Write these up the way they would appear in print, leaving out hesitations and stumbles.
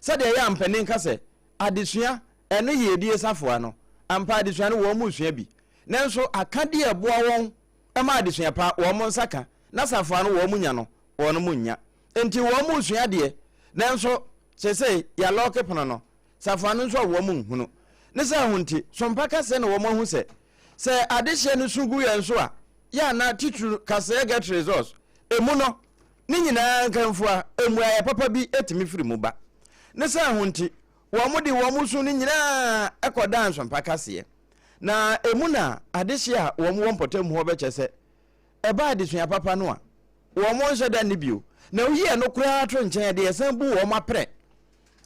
Sɛdeɛ ɛyɛ a mpanin ka sɛ, Adesua, ɛno yiedie safoa no, ampa adesua no wɔn resua bi. Nanso akadeɛ a ɛboa wɔn ma adesua pa wɔn nsa ka, na safoa no wɔn nya no, wɔn nnya. Enti wɔn resua adeɛ, nanso seesei yɛalɔɔke pono no, safoa no nso a wɔn nhunu. Ne saa ho nti, sompa kaseɛ na wɔn ahu sɛ, sɛ adehyeɛ no su gu yɛn so a, yɛ a na titiriw kaseɛ get results, emu no, ne nyinaa nkamfua, mmuaeɛ papa bi tumi firi mu ba. Ne saa ho nti, wɔde wɔn su no nyinaa kɔdaa nsompa kaseɛ. Na emu na adehyeɛ a wɔn wɔ mpɔtam hɔ bɛkyɛ sɛ ɛba adesua papa no a, wɔn nhyɛ da nni bio. Na woyi ɛno koraa to nkyɛn de yɛsan bu wɔn aprɛ.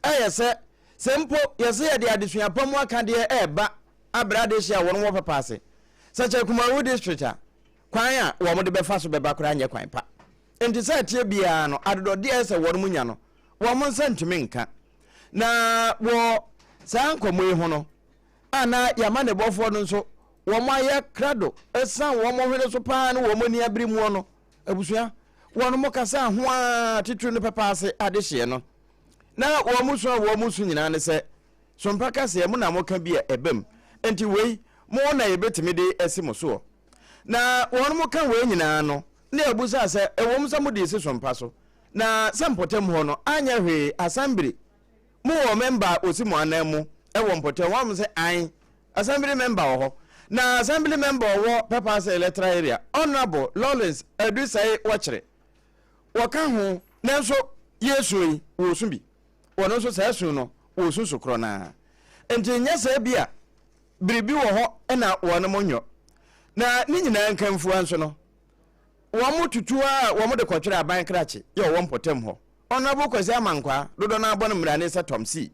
Ɛyɛ sɛ, sɛ mpo yɛsɛ yɛde adesua pa mu akadeɛ ɛreba abrɛ adehyeɛ a wɔn wɔ papa ase, sɛ kyɛ Kumawu district a, kwan a wɔn de bɛfa so bɛba koraa nyɛ kwan pa. Enti sɛ ɛteɛ biara no, adodɔdeɛ a ɛsɛ sɛ wɔn nya no, wɔn nsa ntumi nka. Na wɔ saa nkɔmmɔ yi ho no, a na y'amanebɔfoɔ no nso wɔn ayɛ krado ɛsiane wɔn hwene so paa ne wɔn ani abere muo no, abusua, wɔn mo kasaa ho ara titiri no pɛpɛ ase adehyeɛ no. Na wɔn su a wɔn su nyinaa ne sɛ, Sompa kaseɛ mo na moka bi a ɛbam, enti wei mo na yɛbɛtumi de asi mo soɔ. Na wɔn mo ka wei nyinaa no, na yɛbusaa sɛ, ɛwom sɛ mode resi sompa so, na sɛ mpɔtam hɔ no anyɛ hwee asambiri mo wɔ mɛmba a ɔsi mo anan mu wɔ mpɔtam hɔ? Wɔn sɛ ae, asambiri mɛmba wɔ hɔ. Na asambili mɛmba ɔwɔ Pɛpaase Electoral Area, Honourable Lawrence Adusai Wɔkyere, wɔka ho, nanso yɛresu yi, wɔresu bi. Wɔn nso saa su no, wɔresu su korɔ no ara. Nti nyɛ sɛ bi a biribi wɔ hɔ na wɔn nyɔ. Na ne nyinaa nkamfua nso no, wɔn tutu ara a wɔn de kɔtwerɛ aban krakye yɛ ɔwɔ mpɔtam hɔ. Honourable Kwasi Amankwaa, dodoɔ no ara bɔ no mmerane sɛ Tom C.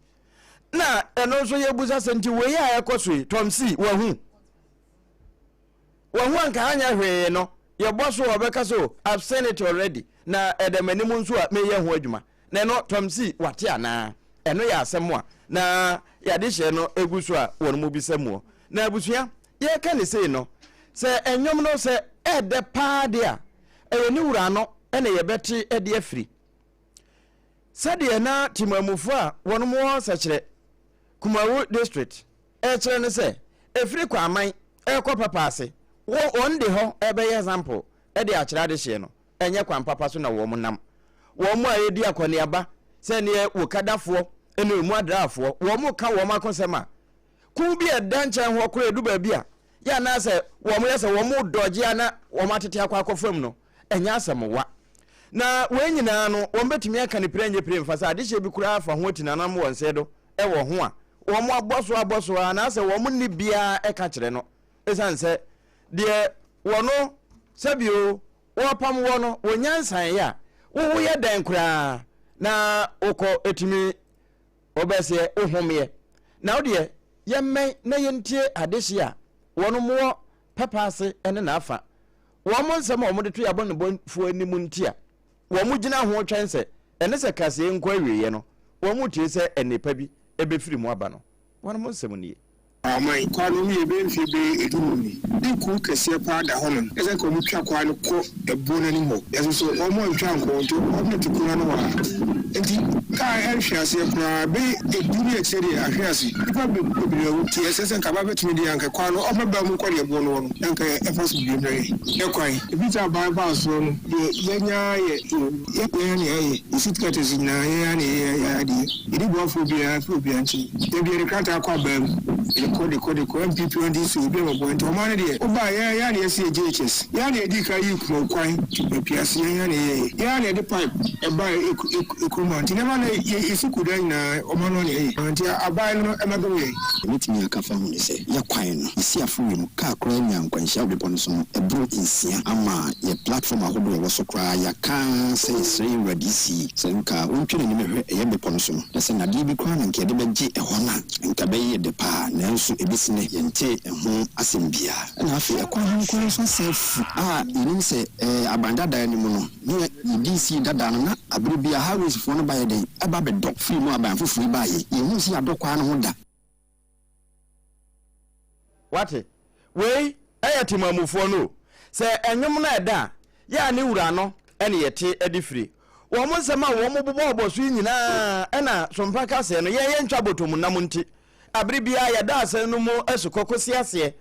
Na ɛno nso yɛbusa sɛ nti wei a ɛkɔ so yi, Tom C, wahu? Wahu anka anyɛ hwee no, yɛbɔ so a ɔbɛka sɛ oh, I've seen it already, na ɛda m'anim nso a meyɛ ho adwuma. Na ɛno Tom C, wate anaa? Ɛno yɛ asɛm a na yɛadehyɛ no gu so a wɔn mu bisa muɔ. Na abusua, yɛreka ne sei no, sɛ nnwom no sɛ ɛɛdɛ paa de a, ɛyɛ ne wura ano na yɛbɛte de afiri. Sɛdeɛ na Temanmufoɔ a wɔn wɔ Sɛkyerɛ, Kumawu District, ɛrekyerɛ ne sɛ, ɛfiri Kwaman ɛrekɔ Papaase, wɔn de hɔ ɛrebɛyɛ example de akyerɛ adehyeɛ no. ɛnyɛ kwan papa so na wɔn nam. Wɔn a ɛredi akɔneaba sɛ neɛ Wokadafoɔ ne emu adraafoɔ, wɔn reka wɔn akosɛm a, kuw bi a ɛda nkyɛn hɔ koraa ɛdu baabi a, yɛ anaasɛ wɔn yɛ sɛ wɔn redɔgye a na wɔn atete akɔ akɔ fam no, ɛnyɛ asɛm wa. Na wei nyinaa no, wɔn bɛtumi aka no pire nyɛ pire mfa sɛ adehyeɛ bi koraa fa ho atinanam wɔn nsa do wɔ ho a, wɔn abɔ so abɔ so ara anaasɛ wɔn nni biara ɛka kyerɛ no. Ɛsiane sɛ deɛ wɔno sɛbio wɔpam wɔ no wɔ nyansaeɛ a, wo woyɛ dɛn koraa na wokɔ ɛtumi wɔbɛseɛ wohomeɛ. Na wo deɛ yɛmmɛn na yɛntie adehye a wɔnom wɔ pɛpɛ ase ne n'afa. Wɔn nsɛm a wɔde to yɛn abɔnebɔfoɔ anim nti a wɔn gyina ho twɛn sɛ ɛne sɛ kaseɛ nkɔ awieɛ no, wɔn tie sɛ nnepa bi bɛfiri mu aba no. Wɔn nsɛm nie. Ɔman kwan no ho yɛ bɛyɛ mfeɛ bɛyɛ edunum ni. Ne kuro kɛseɛ paa da hɔnom. Ɛsɛ nka wɔn twa kwan no kɔ ɛboɔ no anim hɔ. Nanso so wɔn antwa ankɔ hɔ nti wɔn na te kuro no ano hɔ ara. Nti kaa ɛnhwe aseɛ koraa bɛyɛ edu ne akyire deɛ ahwe ase. Nnipa bebree awu. Nti ɛsɛ sɛ nka aba bɛtumi deɛ anka kwan no wɔbɛba mu kɔ deɛ ɛboɔ no wɔ no na nka ɛfa so bie mmerɛ yɛn kwan. Ebi sɛ aban baa soɔ no deɛ yɛnya ara yɛ yɛn ara na yɛayɛ. Yɛ seat cutters nyinaa yɛn ara na yɛyɛ yɛn adeɛ. Yɛnni boafoɔ biara firi obiara nkyɛn. Da biara yɛde krataa kɔ aban mu, yɛde kɔ, de kɔ, de kɔ, NPP, NDC, obiara mmɛboa. Nti ɔman no deɛ, wobaa yɛn ara na yɛsi yɛ JHS, yɛn ara na yɛdii kan yii Kumawu kwan to Apiase, yɛn ara na yɛyɛeɛ. Yɛn ara na yɛde pipe ɛbaa kurom ha. Nti nneɛma no yɛ sukuu dan nyinaa, ɔman no ara na yɛyɛ. Nti aban no mmɛdom yɛn. Deɛ mɛtumi aka afa ho ne sɛ, yɛ kwan no, yɛsi aforo mu, kaa koraa nyaa nkwanhyia wɔ bepɔ no so no, ɛboro nsia ama yɛ platform ahodoɔ a ɛwɔ so koraa, yɛaka ara sɛ yɛsrɛ yɛn wura DC sɛ nka ɔntwe n'anim nhwɛ ɛyɛ bepɔ no so no, na sɛ nnadeɛ bi koraa na nka yɛde bɛgye ɛhɔ no a, nka ɛbɛyɛ yɛ dɛ pa ara, nanso ɛbɛsi nnɛ yɛntee ɛho asɛm biara. Ɛna afei ɛkwan ho koraa nso asan afu a yɛnim sɛ ɛɛ aban dada no mu no, ne yɛ DC dada no na abere biara highways foɔ no ba yɛ dɛn ɛba bɛdɔ firi mu aban foforɔ yi baeɛ, yɛnhuu sɛ yɛadɔ kwan no ho da. Wate? Wei yɛ Temamufoɔ no o. Sɛ nnwom no ɛda a, yɛ a ne wura no ne yɛte de firi. Wɔn nsɛm a wɔn bobɔbɔ so yi nyinaa ɛna Sompa kaseɛ no yɛn yɛntwa bɔtɔmu nam nti abere biara yɛda asɛm no mu asukɔ kɔsi aseɛ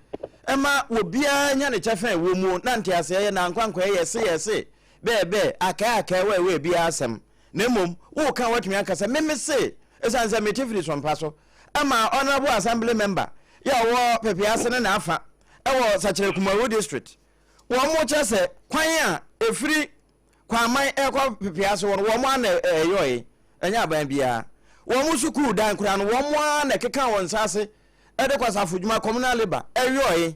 ɛma obiara nya ne kyɛfa ɛwɔ mu na nteaseɛ yɛ na nkwankwaɛ yɛse yɛse bɛɛbɛɛ akae akae wɛwɛ biara asɛm na mmom woka watumi aka sɛ meme se ɛsiane sɛ mete firi Sompa so ama honorable assembly member yɛ ɔwɔ Pepease ne n'afa ɛwɔ Sakyerɛ Kumawu district wɔn kyerɛ sɛ kwan a ɛfiri Kwaman ɛkɔ Pepease hɔ no wɔn ara na ɛyɔe, ɛnyɛ aban biara. Wɔn sukuu dan koraa no wɔn ara na ɛkeka wɔn nsa ase de kwasafo dwuma, communal labour, ɛyɔe,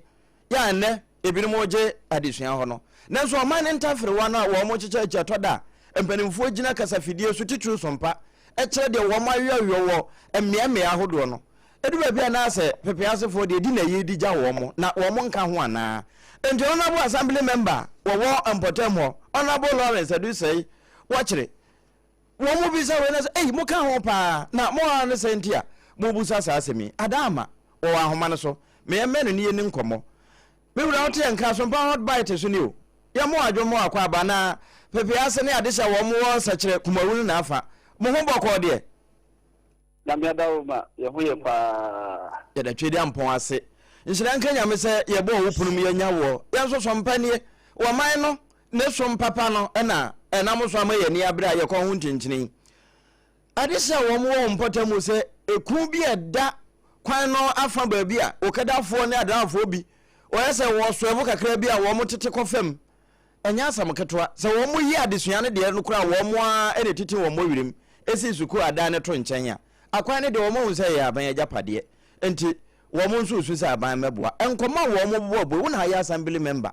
yɛ a nnɛ ebinom gye adesua hɔ no. Nanso ɔman no ntaferewa no a wɔn kyekyɛ akyi ɛtɔ da a mpanimfoɔ gyina kasafidie so titiriw so mpa kyerɛ deɛ wɔn ayɔyɔ wɔ mmeammea ahodoɔ no. Edu baabi a na asɛ Pepeasefoɔ deɛ di na yei di gya wɔn na wɔn nka ho anaa? Enti Honourable Assembly Member a wɔwɔ mpɔtam hɔ, Honourable Lawrence Adusei Wɔkyere, wɔn mu bisa wei na sɛ, ei moka ho paa na mo ara ne sɛn nti a mobusa saa asɛm yi? Ada ama wɔwɔ ahoma no so, me yɛmmɛn no ne yɛnni nkɔmmɔ. Me wura wote yɛn nka Sompa Hot Bite so ni o. Yɛmmɔ adwo mmɔ akwaaba na Pepease ne adehyɛ a wɔn wɔ Sɛkyerɛ Kumawu no na afa. Mo ho bɔkɔɔ deɛ? Nyame adaworoma yɛ ho yɛ paa. Yɛda Twedeampɔn ase. Nhyira nka Nyame sɛ yɛbɔɔ wo pono mu yɛanya woɔ. Yɛn nso som pa nie. Wɔ man no ne som papa no na ɛnam so ama yɛn ani abere a yɛkɔ ho nkyinkyini yi. Adehye a wɔn wɔ wo mpɔtam mu sɛ ekuo bi a ɛda kwan no afa baabi a okadafoɔ ne adrafoɔ bi wɔyɛ sɛ wɔsoɛvo kakra bi a wɔn tete kɔ fam. Ɛnyɛ asɛm ketewa. Sɛ wɔyi adesua no deɛ no koraa a wɔn ara na ɛtete wɔn bɔwerɛm si sukuu adan no to nkyɛn a, akwan no deɛ wɔahu sɛ ɛyɛ aban agyapadeɛ nti wɔn nso resu sɛ aban mmɛboa. Nkɔmmɔ a wɔbobɔ abue, wo na ayɛ assembly member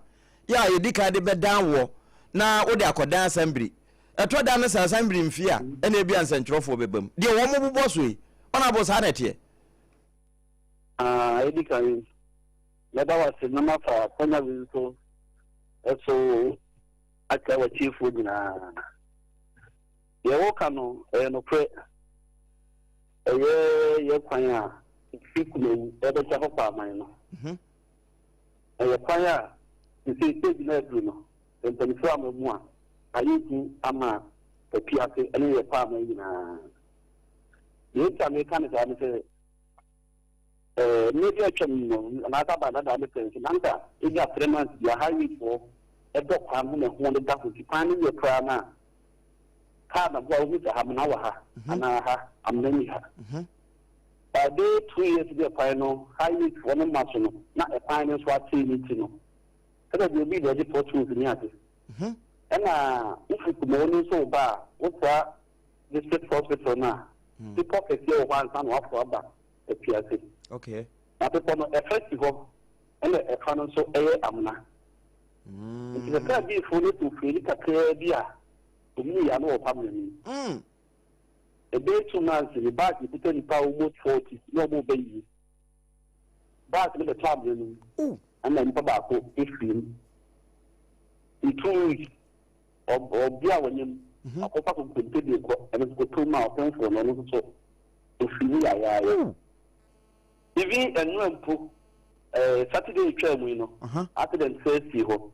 yɛ a yɛdi kan de bɛdan woɔ na wode akɔdan assembly. Ɛtɔ da no sɛ assembly mfie a ɛna ebia nsɛntwerɛfoɔ bɛba mu. Deɛ wɔbobɔ so yi, Honourable saa na ɛteɛ? Ah, ɛdi kan Mɛda wo ase na mafa akwanya wei nso so akyerɛ w'atiefoɔ nyinaa. Deɛ woka no, ɛyɛ nokorɛ. Ɛyɛ yɛ kwan a ɛfiri Kumawu ɛbɛkyɛ akɔ Kwaaman no. Mhm. Ɛyɛ kwan a sesei stage no aduru no, mpanimfoɔ ama mu a, ayɛ hu ama Apiase ne yɛ Kwaaman nyinaa. Deɛ nti a meka no saa ne sɛ, Mmerɛ bi a atwam no, anaasɛ aban dada no pɛn so, na anka ebia 3 months bi a highway foɔ ɛbɔ kwan ho na ɛho deda ho nti kwan no yɛ koraa no a kaa na boa wohu sɛ ha amena wɔ ha anaa ha amena ni ha. By bɛyɛ 2 years bi a kwan no highway foɔ no ma so no na ɛkwan no nso asɛe ne ti no sɛdeɛ deɛ obi bɛgye potholes ne ade. Ɛna wofiri Kumawu no nso wo ba a wotra district hospital no a bepɔ kɛseɛ wɔ hɔ ansa na waforo aba afiase. Okay. Na bepɔ no ɛfa si hɔ ɛna ɛfa no nso ɛyɛ amena. Nti sɛ kaa bi fo no to firi kakraa bi a omu yɛ ano wɔ hɔ amena no mu. Ɛbɛyɛ 2 months ni bus kuta nipa almost 40 na ɔmo bɛ yie. Bus no bɛtɔ amena no mu ɛna nipa baako efiri mu. In 2 weeks ɔbea a wɔnyam akɔfa konkonte de kɔ ɛno nso kɔtɔ mu a ɔpɛnfoɔ no ɔno nso so ofiri mu yayaaya. Even nnura mpo Saturday etwa mu yi no accident sɛ si hɔ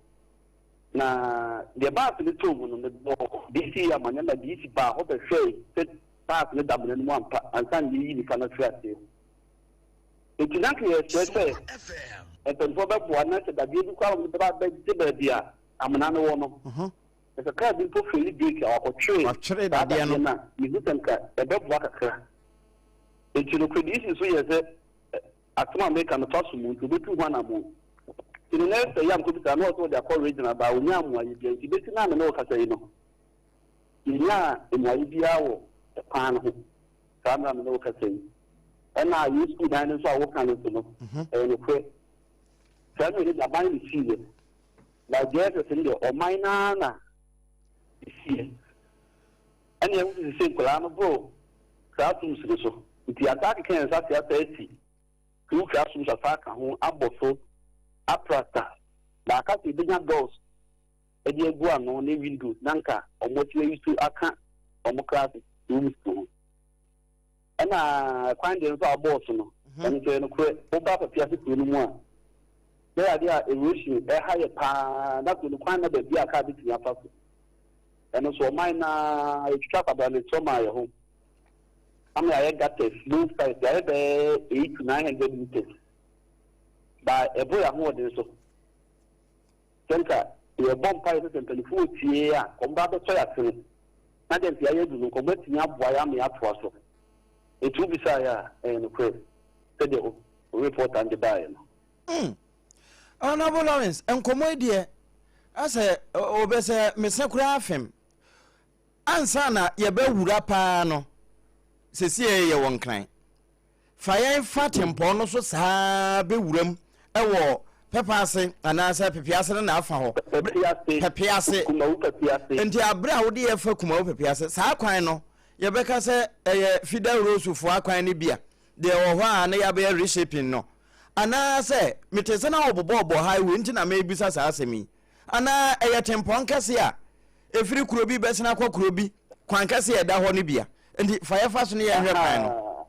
na deɛ bus no too mu no mebɔ DC amane ma DC baa hɔ bɛhwɛe sɛ bus no da mena no mu ampa ansa na yɛyi nipa no afiri aseɛ. Nti na nka yɛsrɛ sɛ mpanyinfoɔ bɛboa na sɛ dadeɛ bi koraa wɔn bɛba bɛgye baabi a amena no wɔ no. Sɛ kaa bi mpo feli brake a wakɔtwere saa dadeɛ no a, mehu sɛ nka ɛbɛboa kakra. Nti nokorɛ DC nso yɛ sɛ asɛm a meka no fa so mu nti ɔbɛtu ho anammɔn. Nti no next ɛyɛ a mekɔbisaa no ɔsɛ ɔde akɔ regional baa ɔnyaa mmuaeɛ biara nti bɛsi no a me ne wo kasa yi no yɛnyaa mmuaeɛ biara wɔ kwan no ho saa mmerɛ a me ne wo kasa yi. Ɛna yɛn sukuu dan no nso a woka no nso no ɛyɛ nokorɛ saa mmerɛ no de aban na ɛsiiɛ. Na JSS no deɛ ɔman no ara na ɛsiiɛ. Ɛna ɛho sɛ sɛ nkwadaa no boro classrooms no so. Nti yɛasan akeka yɛn nsa ase asa asi two classrooms asa aka ho abɔ so aprasta. Na aka sɛ yɛbɛnya doors de agu ano ne windows na nka wɔn atumi ayi so aka wɔn class rooms no ho. Ɛna kwan deɛ nso a wɔbɔɔ so no, ɛno nso ɛyɛ nokorɛ. Woba Papiase kuro no mu a, bɛyɛ adeɛ a erosion ɛha yɛ paa na kuro no kwan na baabi a kaa bɛtumi afa so. Ɛno nso ɔman no ara yɛtwitwa kwabrane toɔ maa yɛn ho ama yɛayɛ gutters both sides, yɛayɛ bɛyɛ 8 to 900 meters but ɛboro yɛn ahoɔden so. Sɛ nka yɛbɔ mpaeɛ sɛ sɛ mpanimfoɔ retie a wɔn ba bɛtɔ yɛn asene na deɛ nka yɛayɛ adu no nka wɔatumi aboa yɛn ama yɛatoa so. Nti wobisaeɛ a ɛyɛ nokorɛ sɛdeɛ wo reporter no de baeɛ no. Mm. Honorable Lawrence, nkɔmmɔ yi deɛ, asɛ ɔbɛ sɛ mese koraa fem. Ansa na yɛbɛwura paa no, sɛsi yɛ wɔ Nkran. Fa yɛn fa tempɔn no so saa bɛwura mu wɔ pɛpɛ ase anaasɛ pepe ase no na afa hɔ. Pɛpe ase. Kumawu pɛpe ase. Nti abere a wode yɛ fa Kumawu pɛpe ase, saa kwan no, yɛbɛka sɛ ɛyɛ Fida Rose foɔ akwan no bi a, deɛ ɛwɔ hɔ a na yɛabɛyɛ reshaping no. Anaasɛ, mete sɛ na wɔbobɔɔbɔ highway nti na merebisa saa asɛm yi. Anaa ɛyɛ tempɔn kɛse a ɛfiri kuro bi bɛsene akɔ kuro bi, kwan kɛse a ɛda hɔ no bi a. Nti fa yɛfa so na yɛnhwɛ kwan no.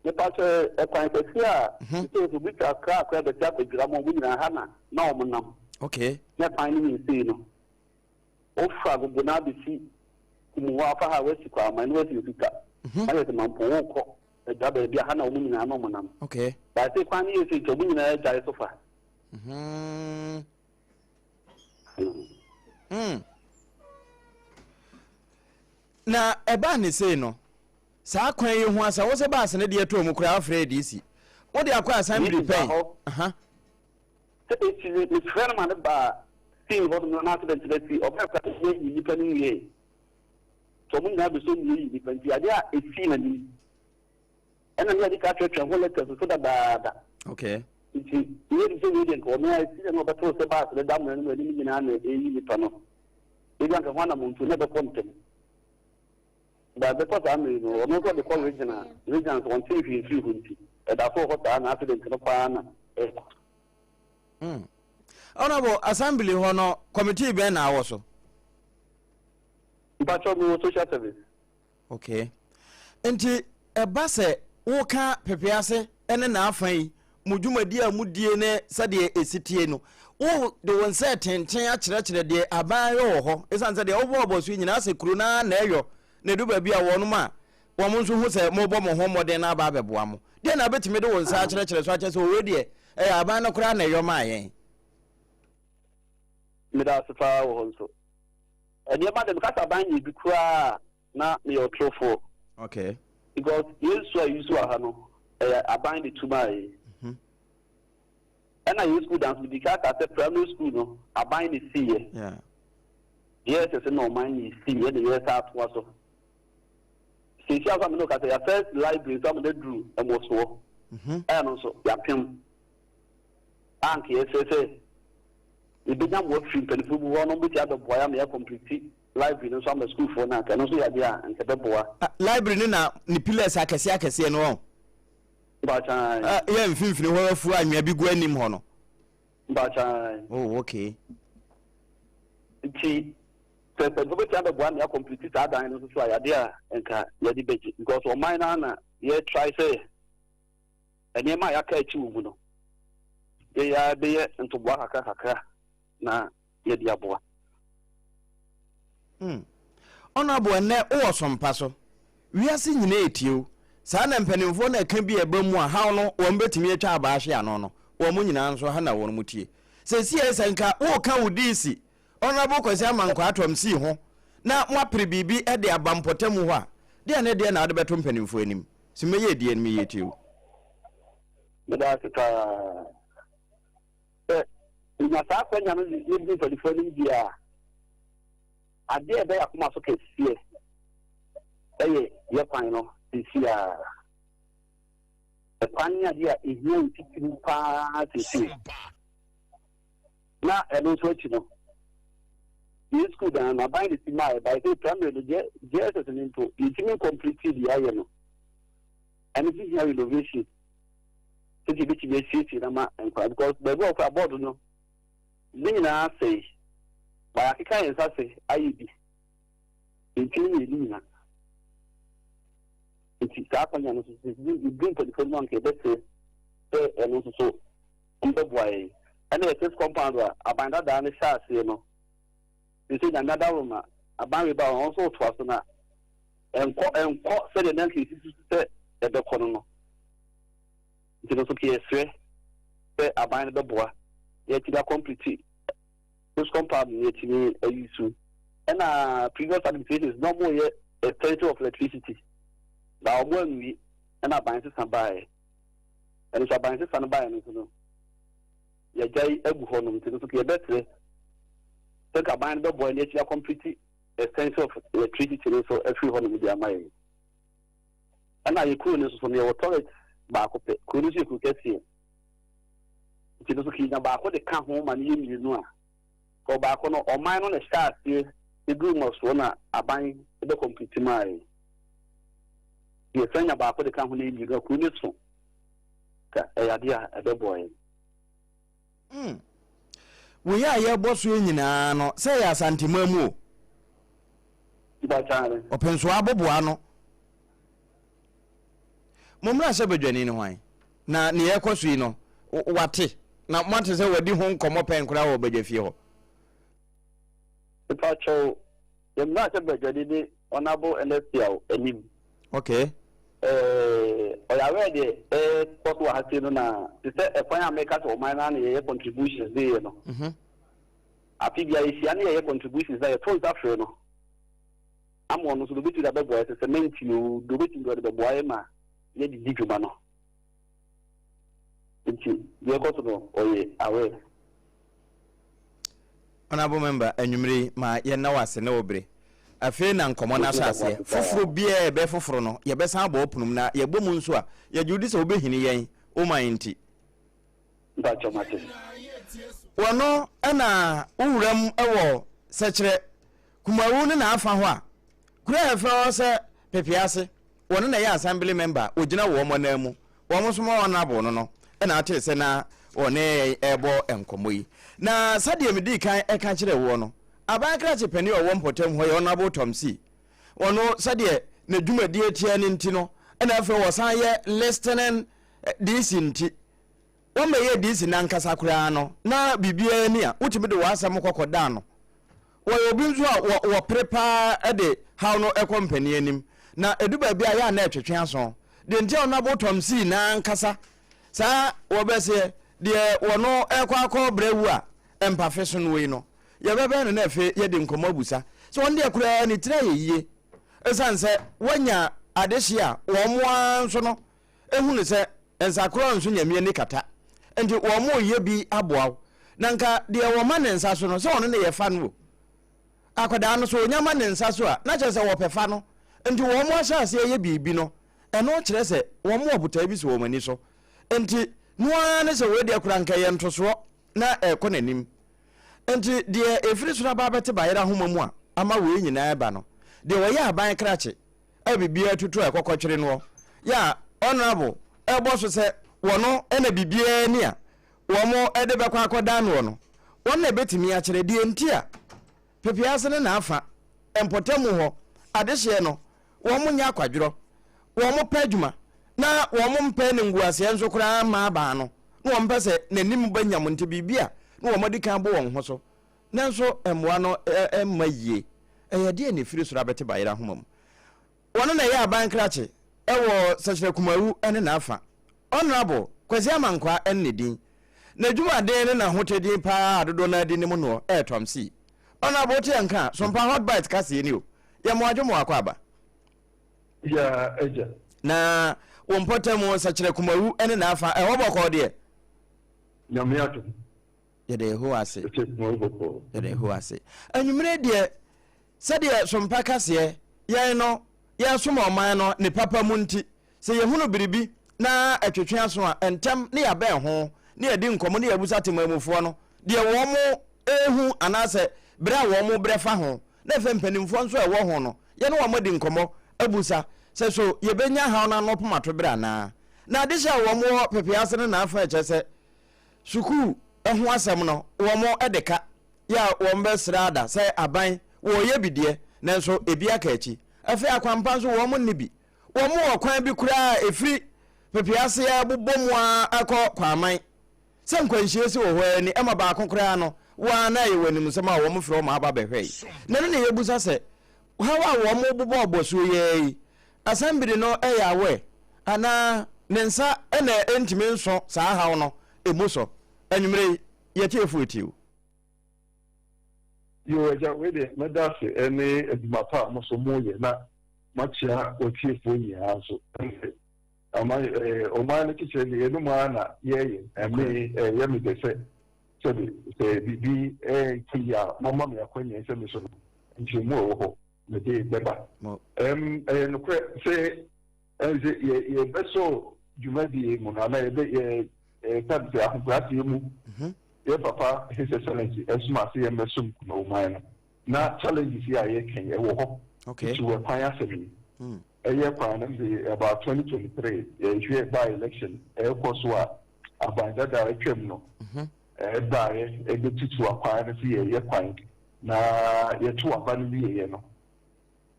Mepa kyɛ, ɛkwan kɛse a sɛ sɛ obi twa kra kora bɛsi akɔdwira mu, wɔn nyinaa ha na na wɔn nam. Okay. Na kwan no nyɛ sei no. Wofa agogo no abɛsi kumu hɔ afa ha wasi Kwaman na wasi Nsuta. Na yɛ sɛ Mampong wokɔ adwa baabi a ha na wɔn nyinaa na wɔn nam. Okay. Baase kwan no yɛ sei nti wɔn nyinaa agyae so fa. Mm. Na ɛbaa ne sei no, saa kwan yi ho asa wo sɛ baase no deɛ tɔɔ mu koraa wofrɛ DC. Wode akɔ assembly pɛn. Aha. Sɛ esi no, mefrɛ no ma no baa scene hɔ nom na accident no asi, ɔbɛɛ koraa sɛ yɛyi nnipa no nwiee. Nti ɔmo nyinaa bɛsɔ mu yɛyi nnipa nti adeɛ a esii n'anim. Ɛna ne yɛde ka atwerɛtwerɛ ho letters nso dadaada. Okay. Nti yɛyɛ nim sɛ wei deɛ nka ɔno a esi na ɔbɛtoo sɛ baase no da mmara no mu anim nyinaa na ɛyi nnipa no. Ebi anka ho anamontuo na ɛbɛkɔ ntɛm. Ba bɛkɔ saa mmere yi no, ɔno nso ɔde kɔ region a, region nso ɔnte hwee mfiri hɔ nti, ɛda so wɔ hɔ saa na accident no kɔ ara na ɛkɔ. Mm. Honorable, assembly hɔ no, committee bɛn na awɔ so? Mpakyɛw, mewɔ social service. Okay. Nti, ɛba sɛ woka Pepease ne n'afa yi mo dwumadi a modie ne sɛdeɛ ɛsi tie no, wode wo nsa retenten akyerɛkyerɛ deɛ aban yɔ wɔ hɔ, ɛsiane sɛ deɛ wobɔɔbɔ so yi nyinaa sɛ kuro no ara na ɛyɔ, na ɛdu baabi a wɔnom a wɔn nso hu sɛ mobɔ mo ho mmɔden na aba abɛboa mo. Deɛ na wobɛtumi de wo nsa akyerɛkyerɛ so akyerɛ sɛ owei deɛ ɛyɛ aban no koraa na ɛyɔ maa yɛn? Meda ase paa wɔ hɔ nso. Nneɛma de meka sɛ aban nyɛ bi koraa a na meyɛ ɔtorofoɔ. Okay. Because yɛn nsuo a yɛyi so wɔ ha no, ɛyɛ aban de tu maa yɛn. Ɛna yɛn school dan nso, medi kan kaa sɛ primary school no, aban na esiiɛ. Yeah. JSS na ɔman na esiiɛ na yɛsan atoa so. Seesei a nso a me ne wo kasa, yɛn first library nso ama no aduru mmorosoɔ. Ɛno nso, yɛapem. A anka yɛsrɛ sɛ yɛbɛnya mmoa firi mpanimfoɔ bi hɔ na wɔbɛtumi abɛboa yɛn ama yɛakɔmpliti Library no nso ama sukuufoɔ no a, anka ɛno nso yɛ adeɛ a anka ɛbɛboa. Ah, library no na ne pillars akɛseɛ akɛseɛ no ɔn? Mpakyɛw. Ah, yɛ mfimfini hɔ afuo anwea bi gu anim hɔ no. Mpakyɛw. Oh, okay. Nti, sɛ mpanyinfoɔ bɛtumi abɛboa ma yɛakɔmpliti saa dan no nso so a, yɛ adeɛ a anka yɛde bɛgye because ɔman no ara na yɛ try sɛ nneɛma a yɛaka akyi wɔ mu no, yɛyɛ ara bɛyɛ ntoboa kakra kakra na yɛde aboa. Hmm. Honorable ɛnɛ wowɔ sompa so. Wiase nyinaa etie wo. Saa na mpanimfoɔ na ɛka bi a ɛba mu a haw no wɔn bɛtumi atwa abaa ahwe ano no wɔn nyinaa nso ha na wɔn mu tie. Sɛsi ɛ sɛ nka woka wo diisi Honorable Kwasi Amankwaa Atom sii ho na moapere biribi de aba mpɔtamu hɔ a deɛ ne deɛ na wode bɛto mpanimfoɔ anim. Sɛ mɛyɛ adie no meyɛ tie wo. Meda ase paa. Sɛ yenya saa akwanya no de yedi mpanyimfo anim deɛ a, adeɛ a ɛda yɛn akoma so kɛseɛ yɛ yɛ kwan no seesei ara. Ɛkwan ne adeɛ a ɛhia yɛn titiriw paa seesei. Na ɛno nso akyi no, yɛn sukuu dan no, aban de si maa ɛbae sɛ primary no, JSS no mpo, yɛntumi nkɔmplete deɛ ayɛ no. Ɛno nso hia renovation. Sɛdeɛ yɛbɛtumi asiesie no ama nkwadaa because baabi wɔ hɔ koraa bɔɔdo no ne nyinaa asɛe ba yɛakeka yɛn nsa ase ayɛ bi yɛntumi nyɛ ne nyinaa nti saa akwannya no nso yɛdu mpanimfoɔ no mu anka yɛbɛsrɛ sɛ ɛno nso so mbɛboa yɛn ɛna yɛ six compound a aban dadaa no hyɛ aseɛ no. Sɛ Nyame adaworoma, aban wei ba a, ɔno nso retoa so na ɛnkɔ ɛnkɔ sɛdeɛ na anka yɛsusu sɛ ɛbɛkɔ no no. Nti no nso ka yɛsrɛ sɛ aban no bɛboa na yɛatumi akɔmplete those compound no yɛatumi ayi so. Ɛna previous administrations na wɔyɛ extension of electricity na wɔn anwie ɛna aban sesa baeɛ. Ɛno nso aban sesa no baeɛ no nso no yɛagyae agu hɔ nom nti no nso yɛbɛsrɛ sɛ nka aban no bɛboa yɛn na yɛatumi akɔmplete extension of electricity no nso afiri hɔ nom de ama yɛn. Ɛna yɛ kuro no nso so no yɛwɔ toilet baako pɛ. Kuro no nso yɛ kuro kɛseɛ. Nti no nso yɛnya baako de ka ho ma no yɛ mmienu a, ka ɔbaako no ɔman no na ɛhyɛ aseɛ ɛduru mmɔsoɔ na aban bɛ complete maa yɛn. Yɛsan nya baako de ka ho na yɛ mmienu a, kuro no so ka ɛyɛ adeɛ a ɛbɛboa yɛn. Wei a yɛbɔ so yi nyinaa no, sɛ ɛyɛ Asanteman mu o. Ɔpɛnsoa aboboa ano. Mo mmarahyɛ badwani no hwan? Na nea ɛkɔ so yi no, wate? Na moate sɛ wadi ho nkɔmmɔ pɛn koraa wɔ badwafie hɔ? Mepakyɛw, yɛn mmarahyɛ badwani ne Honourable Ernest Yao anim. Okay. Eh, ɔyɛ aware deɛ ɛkɔ so wɔ ha sei no na te sɛ ɛkwan a meka sɛ ɔman no ara na yɛyɛ contributions de yɛ no. Afe biara yɛhyia ne yɛyɛ contributions na yɛto nsa frɛ no ama ɔno nso deɛ ɔbɛtumi de abɛboa yɛ sɛ cement o, deɛ ɔbɛtumi de ɔde bɛboa yɛ ma yɛde di dwuma no. Nti deɛ ɛkɔ so no ɔyɛ aware. Honourable member, anwummere yi ma yɛnna wo ase ne wo bere. Afei na nkɔmmɔ no ahyɛ aseɛ. Foforɔ biara a ɛbɛyɛ foforɔ no, yɛbɛsan abɔ wo pono mu na yɛbɔ mu nso a, yɛgye wo di sɛ wobɛhini yɛn, wo man nti. Mpakyɛw mate. Wɔno na wo wuram wɔ Sɛkyerɛ, Kumawu ne n'afa hɔ a, kuro a yɛfrɛ hɔ sɛ Pepease, wɔno na ɛyɛ assembly member a ɔgyina wɔn ananmu. Wɔn nso ma honourable no no na atee sɛ na wɔne yɛn rebɔ nkɔmmɔ yi. Na sɛdeɛ medii kan ka kyerɛɛ woɔ no, aban krakye panin a ɔwɔ mpɔtam hɔ yɛ Honourable Tom See. Ɔno sɛdeɛ n'adwumadie teɛ no nti no, ɛna afei ɔsan yɛ listening DC nti, wɔmmɛyɛɛ DC no ankasa koraa no, na biribiara ni a wotumi de w'asɛm kɔ kɔda ano. Wɔyɛ obi nso a wɔpere pa ara de haw no kɔ mpanin anim, na ɛdu baabi a ɛyɛ a na ɛtwetwe aso. Deɛ nti a Honourable Tom sii n'ankasa saa wɔbɛseɛ deɛ wɔno rekɔ akɔ brɛ wu a mpafe so noɔ yi no, yɛbɛbɛn no na afei yɛde nkɔmmɔ abusa sɛ ɔno deɛ koraa ne tiri ayɛ yie ɛsiane sɛ wanya adehye a wɔn ara nso no ehunu sɛ nsakorɔ nso nyame ani kata nti wɔn reyɛ bi aboa wo na nka deɛ wɔma ne nsa so no sɛ ɔno ne yɛfa no o akwadaa no so onya ma ne nsa so a na kyerɛ sɛ wɔpɛ fa no nti wɔn ahyɛ aseɛ yɛ biribi no ɛno kyerɛ sɛ wɔn wɔ botae bi si wɔn ani so nti no ara ne sɛ wei deɛ kora nka yɛ ntosoɔ na ɛkɔ n'anim nti deɛ ɛfiri soro aba abɛte bayerɛ ahoma mu a ama wei nyinaa ɛba no deɛ wɔyɛ aban krakye a biribiara tutu a ɛkɔkɔtwere noɔ yɛ a honourable ɛbɔ so sɛ wɔno ɛna biribiara ni a wɔn ɛde bɛkɔ akɔdan noɔ no wɔn na ɛbɛtumi akyerɛ deɛ nti a Pepease ne n'afa mpɔtamu hɔ adehyeɛ no wɔn nyɛ akwadworɔ wɔn pɛ adwuma na wɔn mpɛ ne nguaseɛ nso koraa mma abaa no na wɔn pɛ sɛ n'anim ba nyam nti biribi a na wɔn adi kan bɔ wɔn ho so Nanso mmoa no mma yie. Ɛyɛ deɛn na ɛfiri soro abɛte bayerɛ ahoma mu? Wɔno na ɛyɛ aban krakye wɔ Sɛkyerɛ Kumawu ne n'afa. Honourable Kwasi Amankwaa ne ne din. N'adwumaden ne n'ahotɛ din pa ara a dodoɔ no ara di nim noɔ ɛyɛ Tom C. Honourable wote yɛn nka a, Sompa Hot Bite kaseɛ ni o. Yɛ mo adwo mo akɔ aba. Yaa agya. Na wo mpɔtam Sɛkyerɛ Kumawu ne n'afa, ɛhɔ bɔkɔɔ deɛ? Nyame adom. Yɛda Yehowa ase. Yɛda Yehowa ase. Anwummere deɛ, sɛdeɛ Sompa kaseɛ, yɛn no, yɛresom ɔman no ne papa mu nti, sɛ yɛhunu biribi na ɛtwetwe aso a, ntɛm ne yɛabɛn ho, ne yɛadi nkɔmmɔ, ne yɛabusa temanmufoɔ no deɛ wɔn rehu anaasɛ berɛ a wɔn brɛ fa ho, na afei mpanimfoɔ nso a ɛwɔ ho no, yɛne wɔn adi nkɔmmɔ abusa sɛ so yɛbɛnya haw no ano pomato berɛ anaa. Na adehye a wɔn wɔ Pepease no na afa ɛkyɛ sɛ Sukuu ho asɛm no wɔn de ka yɛ a wɔn bɛ srɛ ada sɛ aban wɔɔyɛ bi deɛ nanso ebi aka akyi. Afei akwampa nso wɔn nni bi. Wɔn wɔ kwan bi koraa a ɛfiri Pepease ara bobɔ mu ara kɔ Kwaman. Sɛ nkwanhyia si wɔ hɔ ara ni ɛma baako koraa no Wo ara na ɛyɛ w'animsɛm a wɔn frɛ wɔn aba bɛhwɛe. Na ɛno na yɛbusa sɛ, haw a wɔn bobɔ abɔsuo yi ara yi, asɛmbiri no yɛ aware anaa ne nsa na ɛntumi nso saa haw no ɛmu sɔ? Anwummerɛ yi, yɛtiefoɔ retie wo. Yoo agya wei deɛ mɛda ase ɛne adwuma pa a mo so mo yɛ na makyea w'atiefoɔ nyinaa nso ɛne ɔman ɛɛ ɔman no kyekyerɛ deɛ ɛno mu ara na yɛyɛ ɛme ɛyɛ me dɛ sɛ sɛbe sɛ biribi ɛnkɔ yie a moama me akwanya sɛ me so no nkyerɛmu a ɛwɔ hɔ mede bɛba ɛm ɛyɛ nokorɛ sɛ ɛne sɛ yɛ yɛbɛsɔ dwumadie mu no anaa yɛbɛ yɛ ɛka sɛ ahobrɛaseɛ mu mhm. yɛ papa His Excellency ɛsoma ase yɛ mmɛsom Kumawu no na challenges yi a yɛka yi ɛwɔ hɔ titiriw ɛkwan asɛm yi hmm. ɛyɛ kwan no sɛ about 2023 yɛhwɛ by election ɛrekɔ so a aban dada a atwam no mhm. ɛbaeɛ ɛbɛtutu akwan no sɛ yɛyɛ kwan na yɛto aba no wieɛ no